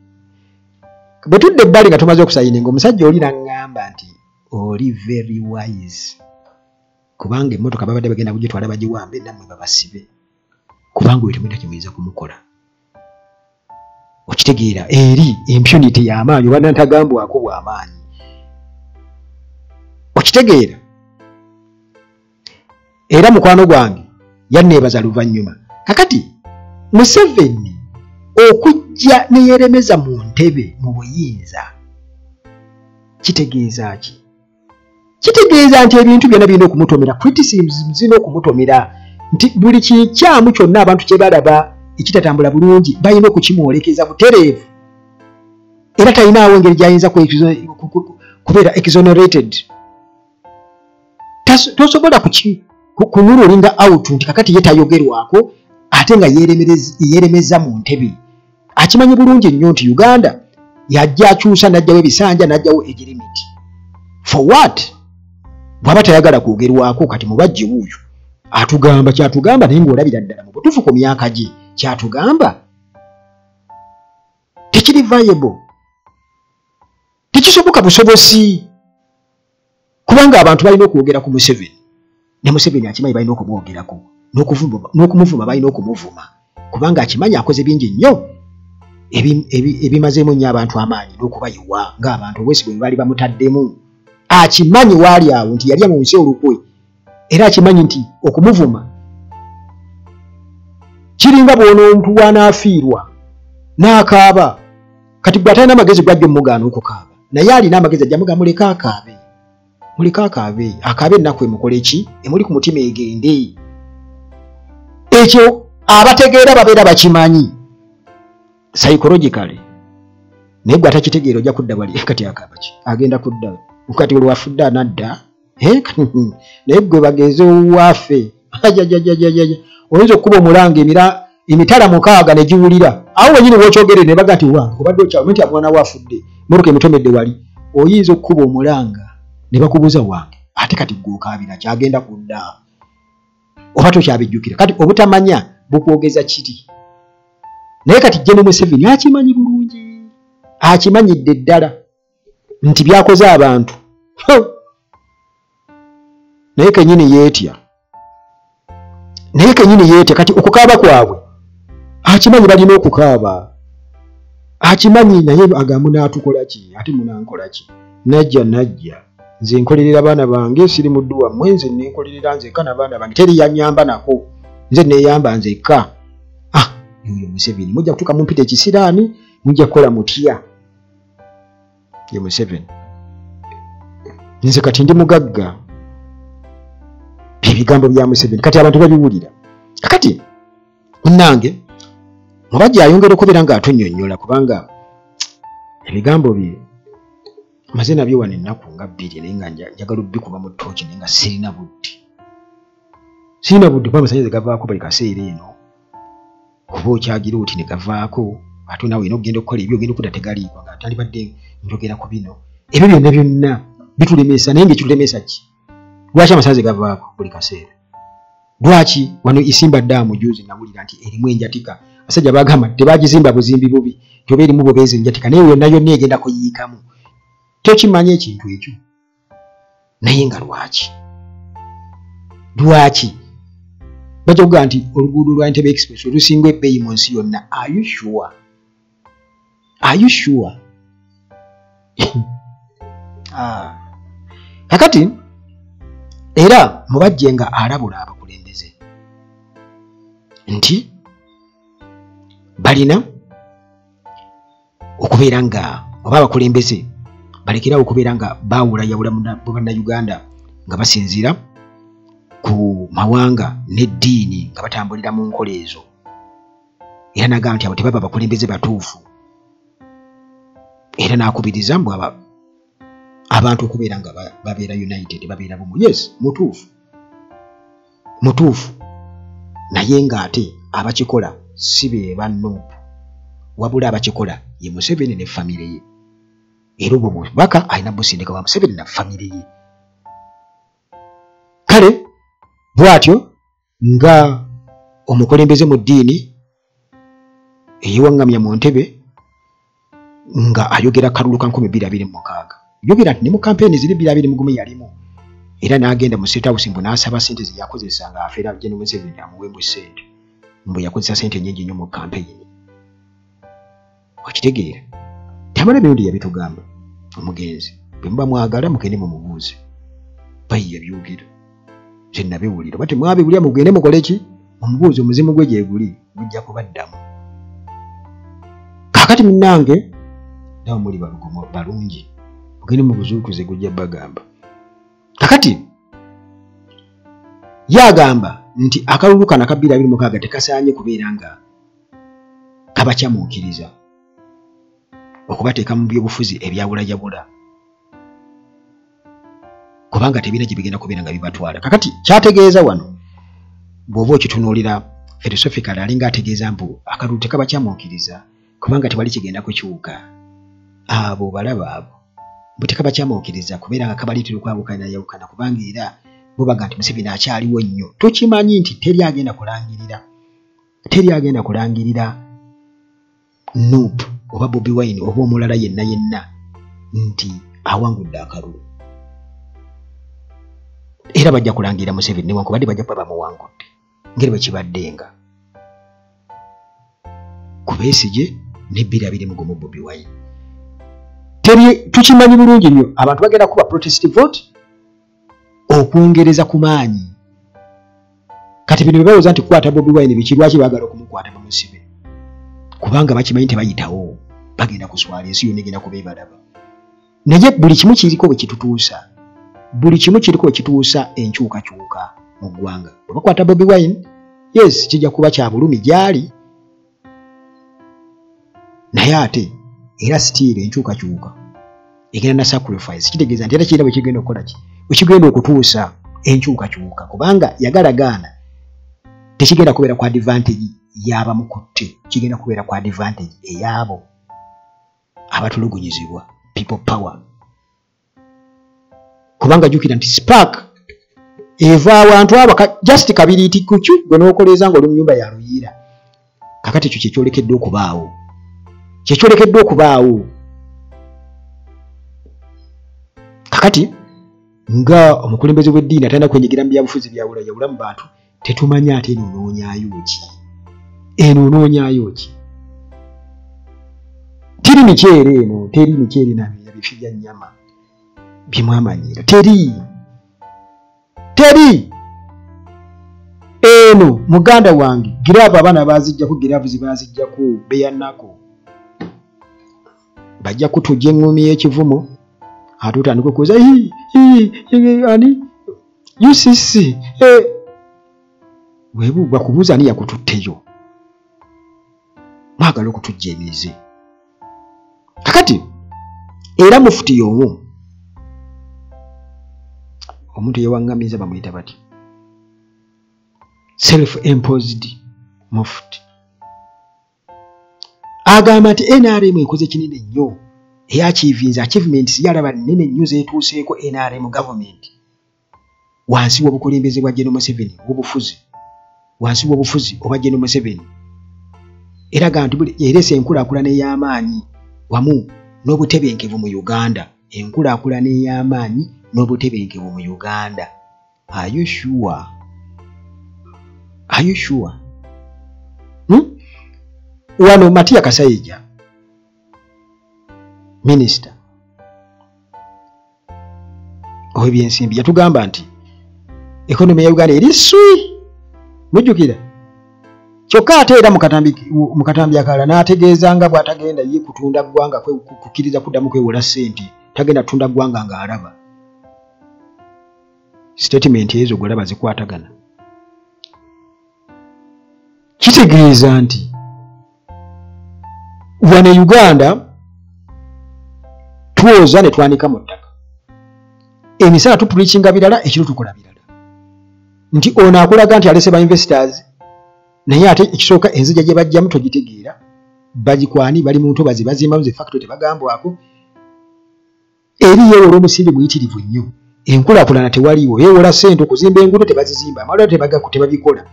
Bwe tudda ebbali nga tumaze okusayininga, omusajja oli n'aŋŋamba nti oli very wise, kubanga emmotoka babadde bagenda kugitwala bagiwambe nammwe babasibe, kubanga oyo temulina kye muyinza kumukola. Okitegeera eri impunity y'amaanyi oba ntagambwako bw'amaanyi. Okitegeera. Era mukwano gwange yanneebaza luvannyuma. Kakati Museveni okujja ne yeeremeza mu ntebe mu buyinza kitegeeza ki? Kitegeeza nti ebintu byonna birina okumutomera, criticism zirina okumutomera, nti buli kikyamu kyonna abantu kye balaba ekitatambula bulungi balina okukimwolekeza butereevu, era talinaawo engeri gy'ayinza kubeera exonerated. Tosobola kumurulinga out nti kakati ye tayogerwako ate nga yeeremeza mu ntebe. Akimanyi bulungi nnyo nti Uganda yajja akyusa n'ajjawo ebisanja n'ajjawo age limit. For what? Bw'aba tayagala kwogerwako, kati mubajje wuuyo atugamba kyatugamba, naye ng'olabira ddala mu butuufu ku myaka gye kyatugamba tekiri viable, tekisoboka busobosi, kubanga abantu balina okwogera ku Museveni, ne Museveni akimanyi balina okumwogerako, n'okumuvuma balina okumuvuma, kubanga akimanyi akoze bingi nnyo ebimazeemu nnyo abantu amaanyi n'okubayiwa ng'abantu obwesigwa bwe baali bamutaddemu. Akimanyi waali awo nti yalya mu nsi olukwe, era akimanyi nti okumuvuma kiringa bw'onomuntu w'anaafiirwa n'akaaba. Kati gwe atalina amagezi gwajja omugaana okukaaba, naye alina amagezi ajja mugamba muleke akaabe, muleke akaabe, akaabe ennaku emukole ki emuli ku mutima egende. Ekyo abategeera babeera bakimanyi psychologically, naye gwe atakitegeera ojja kudda wali kati akaaba ki, agenda kudda kati olwafudde anadda, naye gwe bagenze owaffe ajajajajaja, oyinza okukuba omulanga emitala 6 ne giwulira awo wenyini w'okyogere ne baga nti wange obadde okyalo nti omwana we afudde, mmotoka emutomedde wali. Oyinza okukuba omulanga ne bakubuuza wange, ate kati gwe okaabira kyagenda kudda oba tokyabijjukira. Kati obutamanya bukwogeza kiri. Naye kati General Museveni akimanyi bulungi, akimanyidde ddala nti byakoze abantu, naye kennyini yeetya, naye kennyini yeetya. Kati okukaaba kwabwe akimanyi balina okukaaba, akimanyi, naye agamba munaatukola ki, ate munankola ki? Najja najja nze nkolerera baana bange, siri muddu wammwe, nze nenkolerera nzekka n'abaana bange, teri yannyamba nako, nze neeyamba nzekka. Ah, yoyo Museveni mujja kutuuka mumpita ekisiraani, mujja kukola mutya? Ye Museveni, nze kati ndi mugagga. Ebigambo bya Museveni kati abantu babiwulira. Kakati munnange mubajja ayongera okubeera ng'atunnyonnyola, kubanga ebigambo bye maze nabyo wano ennaku nga 2, naye nga njagala obbikuba mu ttooki, naye nga sirina budde, sirina budde kuba amasannyalaze gavaako buli kaseera eno, oba okyagira oti ne gavaako, ate naawe olina okugenda okukola ebyo, ogenda okudda tegaliiko, nga tandibadde njogera ku bino. Ebyo byonna byonna bitulemesa, naye ng'ekitulemesa ki? Lwaki amasannyalaze gavaako buli kaseera? Lwaki wano Isimba ddaamu juzi nawulira nti erimu enjatika, abasajja bagamba tebagizimba buzimbi bubi, nti oba erimu bubeezi enjatika, naye yonna yonna egenda kuyiikamu. Tokimanyi ekintu ekyo, naye nga lwaki? Lwaki bajja kugamba nti oluguudo lwa Entebbe Express olusinga ebbeeyi mu nsi yonna? Are you sure? Are you sure? Kakati era Mubajje nga alabula abakulembeze nti balina okubeera nga oba abakulembeze balekerawo okubeera nga baawulayawula mu Bannayuganda nga basinziira ku mawanga n'eddiini nga batambulira mu nkola ezo. Era n'agamba nti abo tebaba bakulembeze batuufu. Era n'akubiriza mbu abantu okubeera nga babeera united, babeera bumu. Yes, mutuufu, mutuufu, naye ng'ate abakikola si be ba NUP, wabula abakikola ye Museveni ne famire ye. Era obwo bubaka alina busindika wa Museveni na famire ye. Kale bw'atyo nga omukulembeze mu ddiini eyewaŋŋamya mu ntebe nga ayogera kalulu ka 2026, yogera nti ne mu kampeyini ziri 2021 yalimu, era n'agenda mu State House mbu n'asaba ssente ze yakozesa nga afeera General Museveni amuwembu ssente, mbu yakozesa ssente nnyingi nnyo mu kampeyini. Okitegeera? Tamala Mirundi yabitugamba omugenzi, bwe muba mwagala mugende mumubuuze, bayi yabyogera, nze nabiwulira, oba temwabiwulira mugende mukole ki, mumubuuze, omuzimu gwe gye guli gujja kubaddamu. Kaakati munnange nawe muli balugomo balungi, mugende mubuzuukuze gujja bagamba. Kakati yagamba nti akalulu kano aka 2026 tekasaanye kubeera nga kabakyamuukiriza okubateeka mu byobufuzi ebyawulayawula, kubanga tebirina gye bigenda kubeera nga bibatwala. Kakati kyategeeza wano bw'oba okitunuulira philosophically, alinga ategeeza mbu akalulu tekabakyamuukiriza kubanga tewali kigenda kukyuka. Abo balaba abo mbu tekabakyamuukiriza kubeera nga kabaleetera okwawukanayawukana, kubanga era bo baga nti Museveni akyaliwo nnyo. Tukimanyi nti teri agenda kulangirira, teri agenda kulangirira NUP oba Bobi Wine oba omulala yenna yenna nti awangudde akalulu. Era bajja kulangirira Museveni newankubadde bajja kuba bamuwangudde ngeri bwe kibaddenga ku Besigye ne 2021 Bobi Wine. Teri, tukimanyi bulungi nnyo abantu bagenda kuba protest vote okwongereza ku maanyi. Kati bino bye balowooza nti kukwata Bobi Wine biki, lwaki baagala okumukwata bamusibe? Kubanga bakimanyi tebayitawo, bagenda kuswala, ensi yonna egenda kuba ebalaba. Naye buli kimu kiriko bwe kitutuusa, buli kimu kiriko bwe kituusa enkyukakyuka mu ggwanga. Bwe bakwata Bobi Wine, yes, kijja kuba kya bulumi gy'ali, naye ate era still enkyukakyuka egenda na sacrifice. Kitegeeza nti era kirina bwe kigenda okukola ki, bwe kigenda okutuusa enkyukakyuka, kubanga yagalagaana tekigenda kubeera ku advantage y'abamukutte, kigenda kubeera ku advantage ey'abo abatulugunyizibwa, people power. Kubanga jjukira nti spark eva awantu abo just kabiriiti kuki gwe n'okoleeza ng'oli mu nnyumba ya luyiira. Kakati ekyo kyekyolekedde okubaawo, kyekyolekedde okubaawo. Kakati nga omukulembeze w'eddiini atalina kwenyigira mu byabufuzi byawulayawula mu bantu, tetumanyi ate eno onoonyaayo ki, eno onoonyaayo ki. Teri mikyere eno, teri mikyere na bifi bya nnyama bye mwamanyiira, teri, teri eno. Muganda wange, giraavu abaana baazijjako, giraavu zibaazijjako beyanako, bajja kutujja eŋŋumi y'ekivumo ate otandika okubuuza ani UCC, webu bakubuuza ani yakututteyo. Mwagala okutujja emize. Kakati era mufuti y'omu omuntu yewaŋŋamiza bamuyita bati self imposed mufuti, agamba nti NRM ekoze kinene nnyo, eyachievinze achievements yalaba nnene nnyo zeetuuseeko NRM government wansi w'obukulembeze bwa General Museveni, w'obufuzi wansi w'obufuzi obwa General Museveni. Era agamba nti ereese enkulaakulana ey'amaanyi wamu n'obutebenkevu mu Uganda, enkulaakulana ey'amaanyi n'obutebenkevu mu Uganda. Are you sure? Are you sure? Wano Matia Kasaija minisita ow'ebyensimbi yatugamba nti economy ya Uganda eri swi, mujjukira. Kyokka ate era mu katambi akalala n'ategeeza nga bw'atagenda ye kutunda ggwanga, kukkiriza kuddamu kwewola ssente, tagenda kutunda ggwanga ng'alaba. Statement ezo gw'olaba zikwatagana. Kitegeeza nti wano e Uganda twoza ne twanika mu ttaka, emisana tupreachinga birala, ekiro tukola birala. Nti ono akulaga nti alese ba investors, naye ate ekisooka enzija gye bajjamu togitegeera, bagikwani bali mu ntobazi bazimbamu zi factory tebagambwako, eri yeewola omusimbi muyitirivu nnyo, enkulaakulana tewaliiwo, yeewola ssente okuzimba enguudo tebazizimba, amalwaliro tebabikola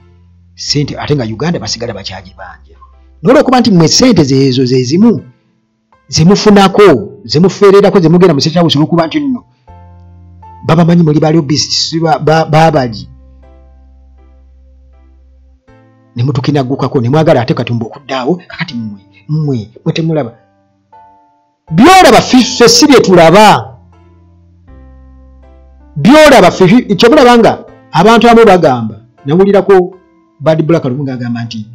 ssente, ate nga Uganda basigala bakyagibanja. N'olwokuba nti mmwe ssente zeezo ze zimu zemufunako, zemufeererako, zemugenda mu State House, olwokuba nti nno babamanyi muli ba lobbyists baabali, ne mutukinaggukako ne mwagala ate katumba okuddaawo. Kakati mmwe mwe temulaba byolaba, ffe si bye tulaba byolaba ffe. Kyobulaba nga abantu abamu bagamba, nawulirako Bad Black lumu ng'agamba nti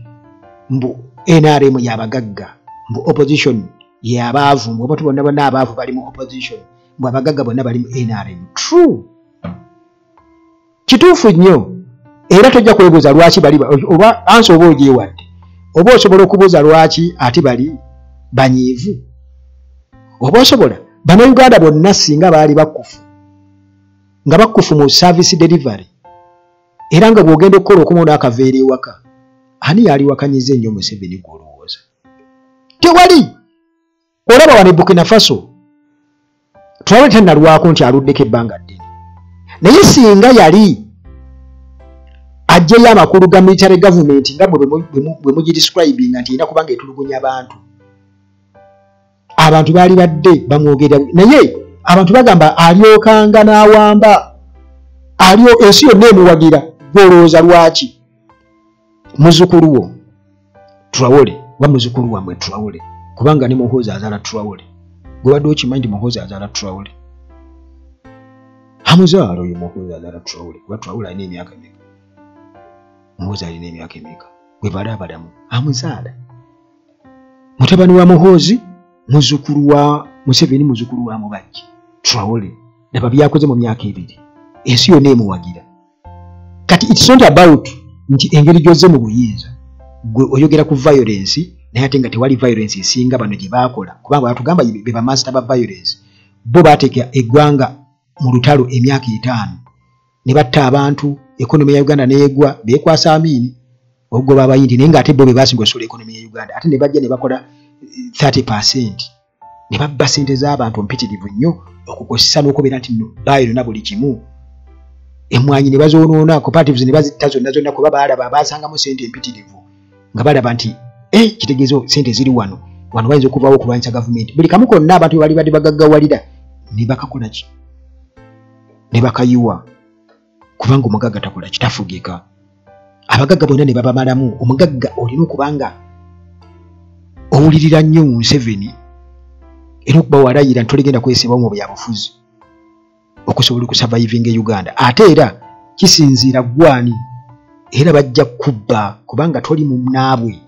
mbu NRM y'abagagga, mbu opposition y'abaavu, mbu abantu bonna bonna abaavu bali mu opposition, mbu abagagga bonna bali mu NRM. True, kituufu nnyo. Era tojja kwebuuza lwaki bali oba ansi oba ogyewadde, oba osobola okubuuza lwaki ate bali banyiivu, oba osobola. Bannayuganda bonna singa baali bakkufu, nga bakkufu mu service delivery, era nga bw'ogenda okukola okumawo n'akaveera ewaka, ani yaliwakanyiza ennyo Museveni gw'olowooza? Tewali. Olaba wano e Burkina Faso Traore tannalwako nti aluddeko ebbanga ddene, naye singa yali aggyeyo amakulu ga military government nga bwe mugidescribinga nti erina kubanga etulugunya abantu, abantu baali badde bamwogerera. Naye abantu bagamba alyokanga n'awamba, alyo ensi yonna emuwagira. Gw'olowooza lwaki muzzukulu wo Traore wa muzzukulu wammwe Traore, kubanga ne Muhoozi azaala Traore, gwebadde okimanyi nti Muhoozi azaala Traore, amuzaala oyo Muhoozi azaala Traore, kuba Traore alina emyaka emeka, Muhoozi alina emyaka emeka, gwe bali abalamu amuzaala. Mutabani wa Muhoozi, muzzukulu wa Museveni, muzzukulu wa Mubajje Traore, laba byakoze mu myaka 2, ensi yonna emuwagira. Kati it's not about nti engeri gy'ozze mu buyinza, gwe oyogera ku violence, naye ate nga tewali violence esinga bano gye baakola, kubanga batugamba be ba master ba violence. Bo baateeka eggwanga mu lutalo emyaka 5 ne batta abantu, economy ya Uganda n'egwa, beekwasa Amini okugoba Abayindi, naye ng'ate bo be baasinga okusula economy ya Uganda, ate ne bajja ne bakola 30% ne babba ssente z'abantu mpitirivu nnyo, okukozesa n'okubeera nti nno baayonona buli kimu, emwanyi ne bazoonoona, cooperatives ne bazitta zonna zonna, kuba baalaba abasangamu ssente empitirivu, nga balaba nti kitegeeza ssente ziri wano, wano bayinza okuvaawo okulwanyisa gavumenti. Buli kamu konna abantu bwe bali badde bagaggawalira ne bakakola ki, ne bakayiwa, kubanga omugagga takola ki, tafugika. Abagagga bonna ne babamalamu. Omugagga olina okuba nga owulirira nnyo Museveni, era okuba walayira nti toligenda kwesibawo mu byabufuzi okusobola okusurvivinga e Uganda. Ate era kisinziira gwani, era bajja kubba kubanga toli munnaabwe,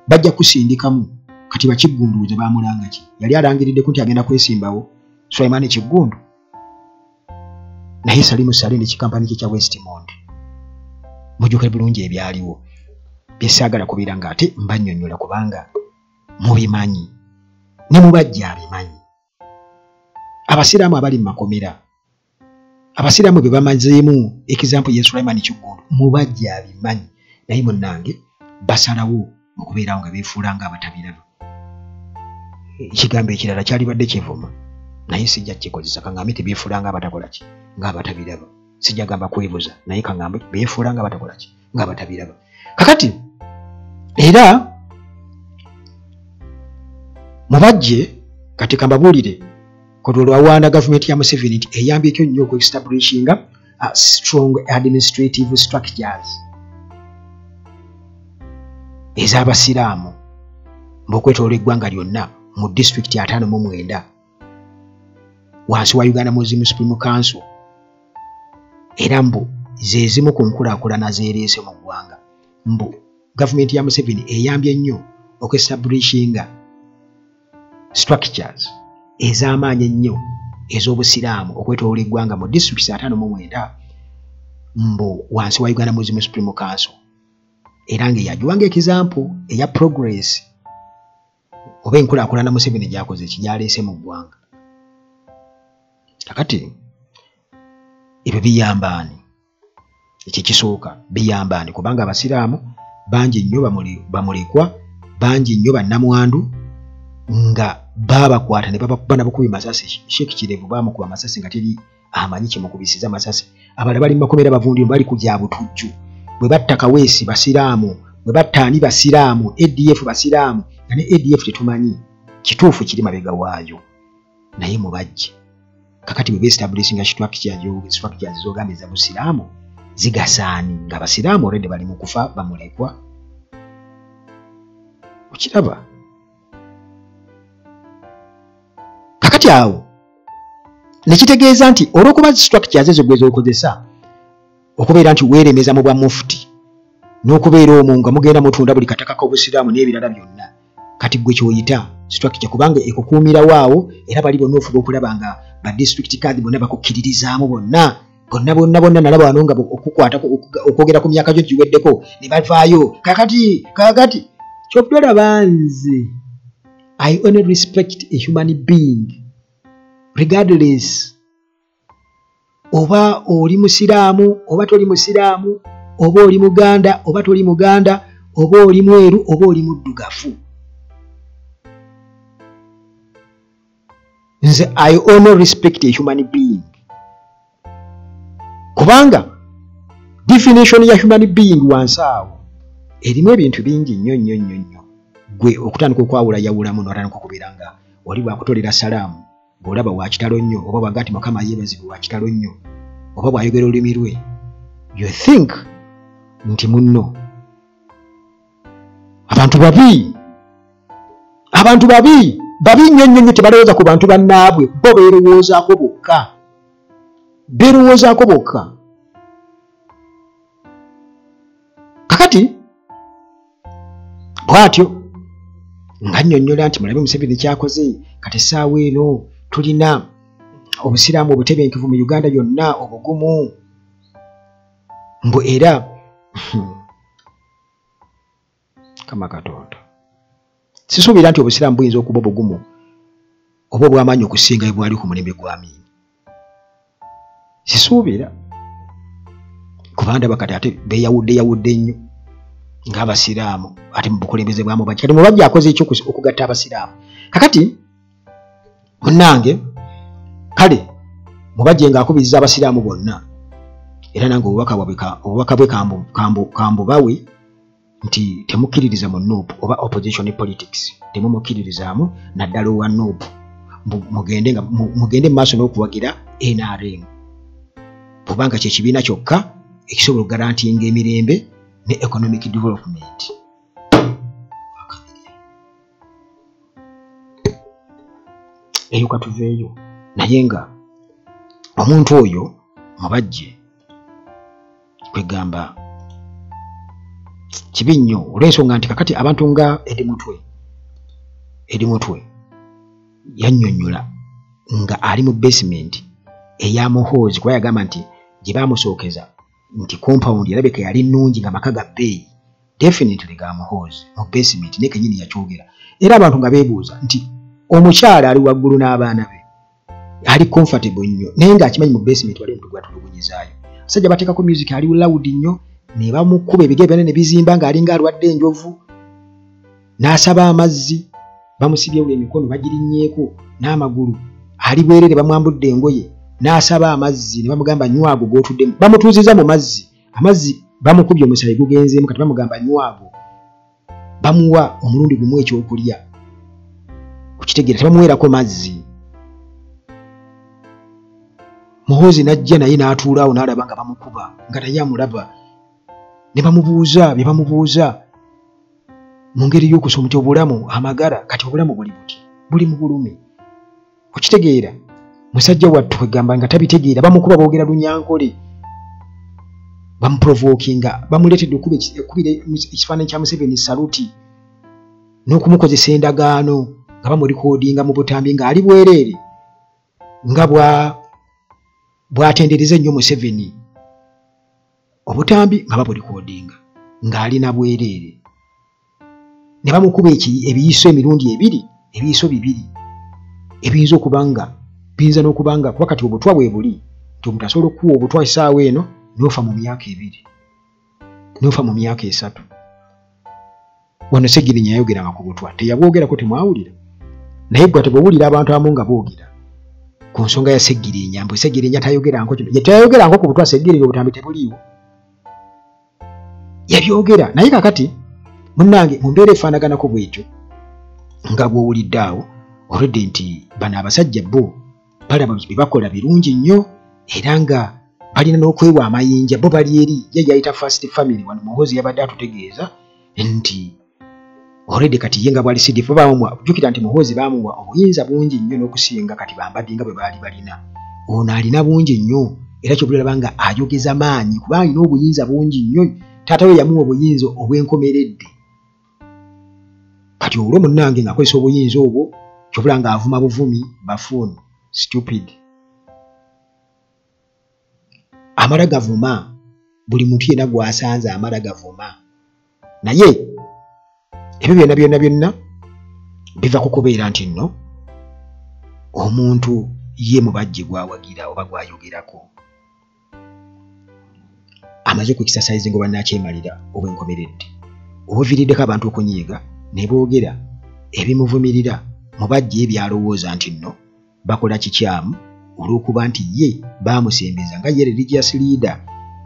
bajja kusindikamu. Kati Bakiggundu bamulanga ki, yali alangiriddeko nti agenda kwesimbawo Sulaiman Kiggundu, naye Salimu Saleh ne kikampani kye kya Westmond. Mujjukire bulungi ebyaliwo, byesaagala kubeera ng'ate mbannyonnyola kubanga mubimanyi, ne mubajja abimanyi. Abasiraamu abali mu makomera, abasiraamu be bamazeemu example ye Sulaiman Kiggundu, mubajja abimanyi, naye munnange basalawo okubeerawo nga beefuula nga abatabiraba. Ekigambo ekirala kyalibadde kivuma, naye sijja kukikozesa, kaŋŋambe tebeefuula nga abatakola ki, nga abatabiraba. Sijja gamba kwebuza, naye kaŋŋambe beefuula nga abatakola ki, nga abatabiraba. Kakati era mubajje kati kambabuulire kodwa olwawaana gavumenti ya Museveni nti eyambyeko nnyo okuestablishinga strong administrative structures ez'abasiraamu mb'okwetoloola eggwanga lyonna mu disitulikiti 59 wansi wa Uganda Muslim Supreme Council. Era mbu ze zimu ku nkulaakulana zeereese mu ggwanga. Mbu gavumenti ya Museveni eyambye nnyo okuestablishinga structures ez'amaanyi ennyo ez'obusiraamu okwetooloola eggwanga mu disitulikiti 59 mbu wansi wa Uganda Muslim Supreme Council, era ng'eyagiwanga example eya progress oba enkulaakulana Museveni gy'akoze ekigyaleese mu ggwanga. Kakati ebyo biyambaani? Ekyo ekisooka biyambaani? Kubanga abasiraamu bangi nnyo bamulekwa, bangi nnyo bannamwandu nga baabakwata ne babakuba nabakuba masasi. Sheikh Kirevu baamukuba amasasi nga teri amanyi kimukubisiza masasi. Abalala bali mu makomera bavundi bali ku gya butujju. Bwe batta Kaweesi basiraamu, bwe batta ani basiraamu, ADF basiraamu, nga ne ADF tetumanyi kituufu kiri mabega waayo, naye mubajje. Kakati bwe beestablishinga structures z'ogamba eza busiraamu zigasaani nga abasiraamu already bali mu kufa bamulekwa. Okiraba? Kakati awo nekitegeeza nti olw'okuba structures ezo gwe z'okozesa okubeera nti weeremeza mu bwa mufti n'okubeera omwo nga mugenda mutunda buli kataka k'obusiraamu n'ebirala byonna, kati gwe ky'oyita structure kubanga ekukuumirawo awo, era bali bonna ofuba okulaba nga ba district card bonna bakukkiririzaamu bonna bonna bonna bonna. Nalaba wano nga okukwata okwogera ku myaka gyo giweddeko ne bavaayo. Kakati kakati ky'otolaba nze, I only respect a human being regardless oba oli musiraamu oba toli musiraamu, oba oli muganda oba toli muganda, oba oli mweru oba oli muddugavu. Nze I only respect a human being, kubanga definition ya human being wansi awo erimu ebintu bingi nnyo nnyo nnyo nnyo. Gwe okutandika okwawulayawulamu n'otandika okubeera nga oli bwakutolera salaamu ng'olaba wa kitalo nnyo, oba bw'aga nti Mukama yeebazibwe wa kitalo nnyo, oba bw'ayogera olulimi lwe, you think nti munno abantu babi, abantu babi babi nnyo nnyo nnyo. Tebalowooza ku bantu bannaabwe, bo beerowoozaako bokka, beerowoozaako bokka. Kakati bw'atyo nga nnyonnyola nti mulabe Museveni kyakoze. Kati essaawa eno tulina obusiraamu obutebenkevu mu Uganda yonna obugumu, mbu era kama Katonda sisuubira nti obusiraamu buyinza okuba obugumu oba obw'amaanyi okusinga bwe bwali ku mulembe gwa Amini. Sisuubira, kuba ndaba kati ate beeyawudde yawudde nnyo ng'abasiraamu ate mu bukulembeze bwa Mubajje. Kati Mubajje akoze ekyo okugatta abasiraamu. Kakati munnange, kale Mubajje ng'akubiriza abasiraamu bonna, era nange obubaka bwe kambubawe nti temukkiririza mu NUP oba opposition politics, temumukkiririzaamu naddala owa NUP. Mugende mu maaso n'okuwagira NRM, kubanga kye kibiina kyokka ekisobola okugarantinga emirembe ne economic development. Eyo katuveeyo. Naye nga omuntu oyo Mubajje kwegamba kibi nnyo, olw'ensonga nti kakati abantu nga Eddie Mutwe yannyonnyola nga ali mu basement eya Muhoozi, kuba yagamba nti gye baamusookeza nti compound erabika yali nnungi nga maka ga bbeeyi, definitely ga Muhoozi mu basement, naye kennyini yakyogera. Era abantu nga beebuuza nti omukyala ali waggulu n'abaana be ali comfortable nnyo, naye ng'akimanyi mu basement wali omuntu gw'atulugunyizaayo. Abasajja bateekako music ali loud nnyo ne bamukuba ebigere byonna ne bizimba ng'alinga alwadde enjovu, n'asaba amazzi, bamusibye emikono bagirinnyeeko n'amagulu, ali bwerere bamwambudde engoye, n'asaba amazzi ne bamugamba nywago g'otuddemu. Bamutuuzizza mu mazzi, amazzi bamukubye omusaayi gugenzeemu, kati bamugamba nywago. Bamuwa omulundi gumu ekyokulya, okitegeera, tebamuweerako mazzi. Muhoozi n'ajja naye n'atuula awo n'alaba nga bamukuba, nga naye amulaba, ne bamubuuza bye bamubuuza mu ngeri y'okusoma nti obulamu amagara, kati obulamu buli buti, buli mu bulumi. Okitegeera, musajja wattu kwegamba nga tabitegeera, bamukuba boogera Lunyankole. Bamuprovokinga, bamuleetedde okubira ekifaananyi kya Museveni saluti n'okumukozesa endagaano nga bamulikodinga mu butambi ng'ali bwereere nga bw'atendereza ennyo Museveni. Obutambi nga babulikodinga ng'ali na bwereere, ne bamukuba ebiyiso emirundi ebiri, ebiyiso bibiri ebiyinza okuba nga biyinza n'okuba nga kuba kati obutwa bwe buli nti omuntu asobola okukuwa obutwa essaawa eno n'ofa mu myaka 2, n'ofa mu myaka 3. Wano Ssegirinya yayogeranga ku butwa, teyabwogerako, temwawulira. Naye gwe tebwowulira abantu abamu nga boogera ku nsonga ya Ssegirinya, mbu Ssegirinya tayogeranko kino, ye tayogeranko ku butwa. Ssegirinya obutambi tebuliiwo, yabyogera. Naye kakati munnange mu mbeera efaanaganako bwetyo nga bw'owulidde awo olwedde nti bano abasajja bo balaba bye bakola birungi nnyo era nga balina n'okwewa amayinja. Bo bali eri ye yayita first family. Wano Muhoozi yabadde atutegeeza nti already kati ye nga bwali CDF bamuwa, jjukira nti Muhoozi bamuwa obuyinza bungi nnyo n'okusinga kati bambadde nga bwe baali balina. Ono alina bungi nnyo era kyobulaba nga ayogeza maanyi kubanga alina obuyinza bungi nnyo. Taata we yamuwa obuyinza obw'enkomeredde. Kati olwo munnange ng'akozesa obuyinza obwo kyobula ng'avuma buvumi, buffoon, stupid, amala gavuma buli muntu yenna gw'asanze, amala gavuma. Naye ebyo byonna byonna byonna biva ku kubeera nti nno omuntu ye mubajje gw'awagira oba gw'ayogerako amaze ku exercising oba nakyemalira obw'enkomeredde, obuviiriddeko abantu okunyiiga ne boogera ebimuvumirira mubajje ebyalowooza nti nno bakola kikyamu olw'okuba nti ye baamusembeza nga ye religious leader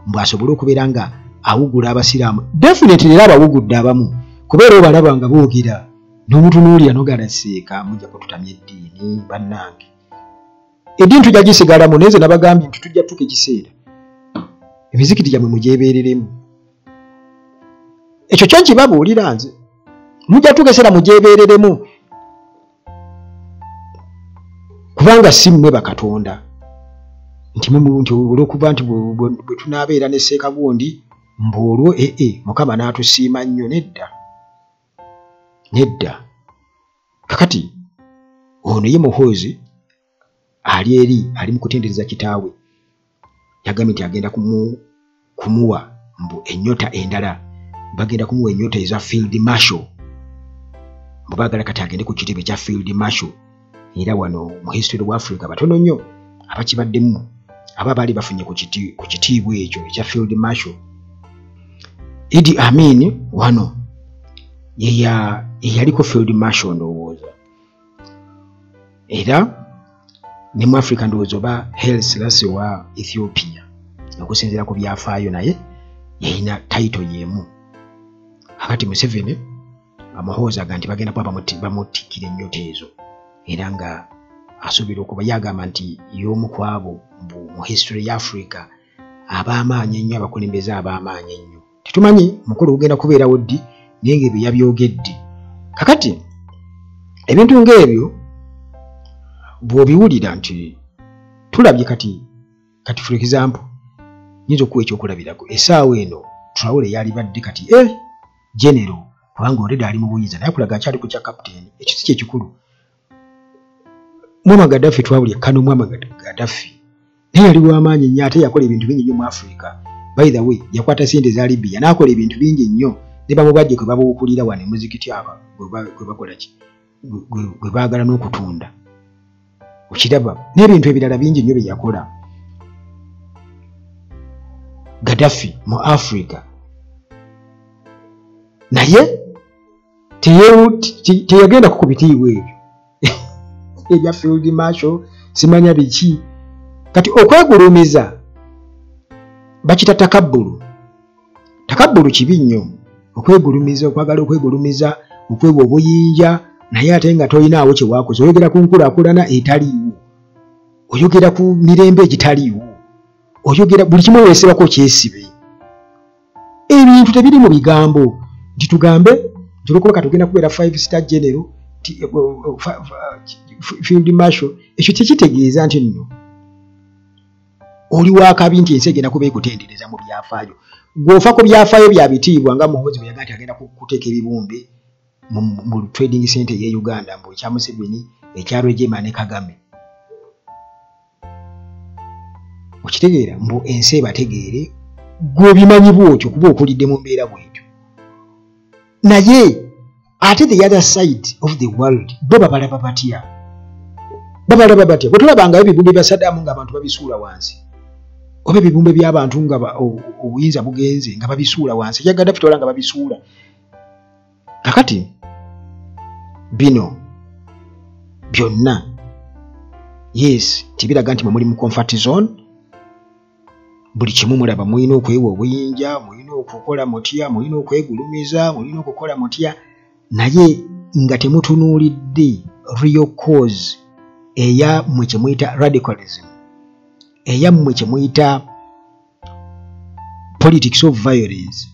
mbu asobole okubeera nga awugula abasiraamu. Definitely era abawugudde abamu, kubeera obalaba nga boogera n'omutunuulira n'ogala seeka mujja kututamya eddiini. Bannange, eddiini tujja gisigalamu, naye nze nabagambye nti tujja tutuuka ekiseera emizikiti gyammwe mugyebeereremu. Ekyo kyo nkibabuulira nze, mujja tutuuka ekiseera mugyebeereremu, kubanga si mmwe bakatonda nti olw'okuba nti bwe tunaabeera ne seeka gundi mbu olwo Mukama n'atusiima nnyo. Nedda, nedda. Kakati ono ye Muhoozi ali eri ali mu kutendereza kitaawe, yagambye nti agenda kumuwa mbu ennyota endala, bagenda kumuwa ennyota eza field marshal, mbu baagala kati agende ku kitebe kya field marshal. Era wano mu history wa Africa batono nnyo abakibaddemu aba baali bafunye ku kitiibwa ekyo ekya field marshal. Idi Amin wano yeyaliko field marshal ndowooza, era ne mu Africa ndowooza oba Haile Selassie wa Ethiopia okusinziira ku byafaayo, naye yalina title y'emu. Akati Museveni Muhoozi agamba nti bagenda kuba bamutikkira ennyota ezo, era nga asuubira okuba yagamba nti y'omu ku abo mu history ya Africa ab'amaanyi ennyo, abakulembeze ab'amaanyi ennyo. Tetumanyi mukolo gugenda kubeerawo ddi, naye ng'ebyo yabyogedde. Kakati ebintu ng'ebyo bw'obiwulira nti tulabye kati for example nyinza okuwa ekyokulabirako essaawa eno Traore yalibadde kati general, kubanga already ali mu buyinza, naye akulaga akyali ku kya captain. Ekyo si kyekikulu. Muammar Gaddafi twawulira kano, Muammar Gaddafi naye yali w'amaanyi nnyo ate yakola ebintu bingi nnyo mu Africa. By the way, yakwata ssente za Libya n'akola ebintu bingi nnyo ne bamubajje kwe babuukulira wano emuzikiti aba gwe bakola ki gwe baagala n'okutunda, okiraba, n'ebintu ebirala bingi nnyo bye yakola Gaddafi mu Africa. Naye teyagendako ku bitiibwa ebyo ebya field marshal simanya biki. Kati okwegulumiza bakita takabbulu. Takabbulu kibi nnyo, okwegulumiza, okwagala okwegulumiza, okwewa obuyinja naye ate nga tolinaawo kye waakoze. Oyogera ku nkulaakulana etaliiwo, oyogera ku mirembe egitaliiwo, oyogera buli kimu weesibako kyesibe. Ebintu tebiri mu bigambo nti tugambe nti olwokuba kati ogenda kubeera 5 star general field marshal, ekyo tekitegeeza nti nno Oli wakabi nti ensi egenda kuba ekutendereza mu byafaayo. Gw'ofa ku byafaayo bya bitiibwa nga Muhoozi bwe yagamba nti agenda kuteeka ebibumbe mu trading center ye Uganda, mbu ekya Museveni, ekya Rwigema ne Kagame. Okitegeera mbu ensi ebategeere, gw'obimanyi bw'otyo kuba okulidde mu mbeera bw'etyo. Naye ate the other side of the world bo babalaba batya? Babalaba batya? Bwe tulabangayo ebibumbe bya Saddam ng'abantu babisuula wansi, oba ebibumbe by'abantu nga obuyinza bugenze nga babisuula wansi, ekya Gaddafi tola nga babisuula. Kakati bino byonna yes tibiraga nti mwe muli mu comfort zone, buli kimu mulaba mulina okwewa obuyinja, mulina okukola mutya, mulina okwegulumiza, mulina okukola mutya, naye nga temutunuulidde real cause eya mmwe kye muyita radicalism, eya mmwe kye muyita politics of violence,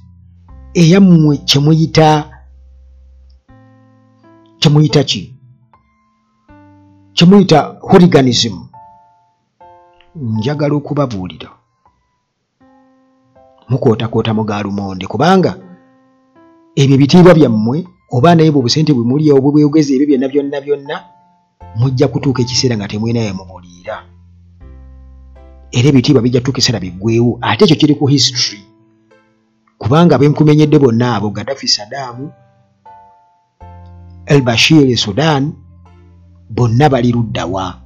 eya mmwe kye muyita ki? Kye muyita hooliganism. Njagala okubabuulira mukootakoota mu gaalumonde, kubanga ebyo ebitiibwa byammwe oba naye bwe busente bwe mulya obubwogezi ebyo byonna byonna byonna mujja kutuuka ekiseera nga temulina we mubuliira, era ebitiibwa bijja kutuuka ekiseera biggweewo. Ate ekyo kiri ku history, kubanga benkumenyedde bonna abo Gaddafi, Saddam, El Bashir Sudan, bonna bali luddawa?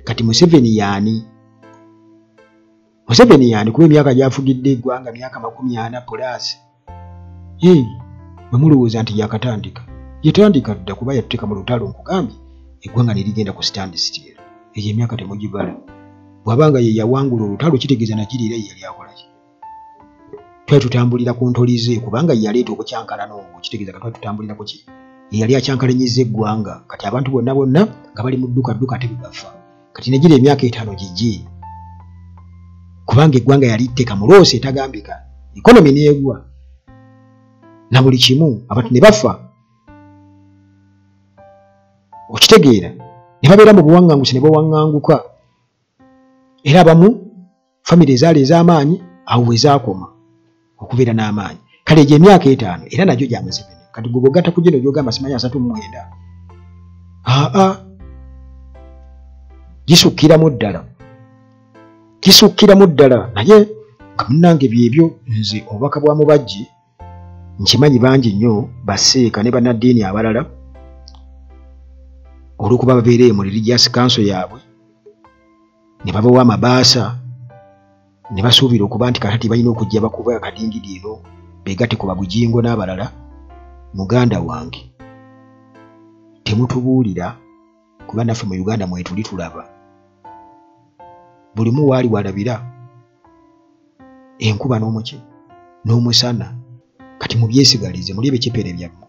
Kati Museveni yaani? Museveni yaani? Kuba emyaka gy'afugidde eggwanga myaka 40 plus. Ye bwe mulowooza nti yakatandika, yatandika dda kuba yatuteeka mu lutalo, nkugambye eggwanga ne ligenda ku stand still. Egyo emyaka temugibala. Bw'abanga ye yawangula olutalo kitegeeza nakiri era ye yali akola ki? Twali tutambulira ku ntoli ze, kubanga ye yaleeta obukyankalano obwo, kitegeeza ka twali tutambulira ku ki? Ye yali akyankalanyizza eggwanga. Kati abantu bonna bonna nga bali mu dduka dduka ate bwe bafa. Kati negira emyaka 5 gigi, kubanga eggwanga yali tteka mu loosi etagambika, economy n'egwa na buli kimu, abantu ne bafa. Okitegeera ne babeera mu buwaŋŋanguse ne bawaŋŋanguka, era abamu famire ezaali ez'amaanyi awo we zaakoma okubeera n'amaanyi. Kale egyo emyaka 5 era nagyo gya Museveni. Kati gwe bw'ogatta ku gino gy'ogamba simanyi 39, aa gisukkiramu ddala, kisukkiramu ddala. Naye nga munnange byebyo, nze obubaka bwa Mubajje nkimanyi bangi nnyo baseeka ne bannaddiini abalala olw'okuba babeere mu religious council yaabwe ne babawa amabaasa ne basuubira okuba nti kakati balina okujja bakuba akadingidi eno beegatte ku Babujingo n'abalala. Muganda wange temutubuulira, kuba naffe mu Uganda mwetuli tulaba buli mu waali walabira enkuba n'omuki n'omusana. Kati mubyesigalize muli ebicepere byammwe.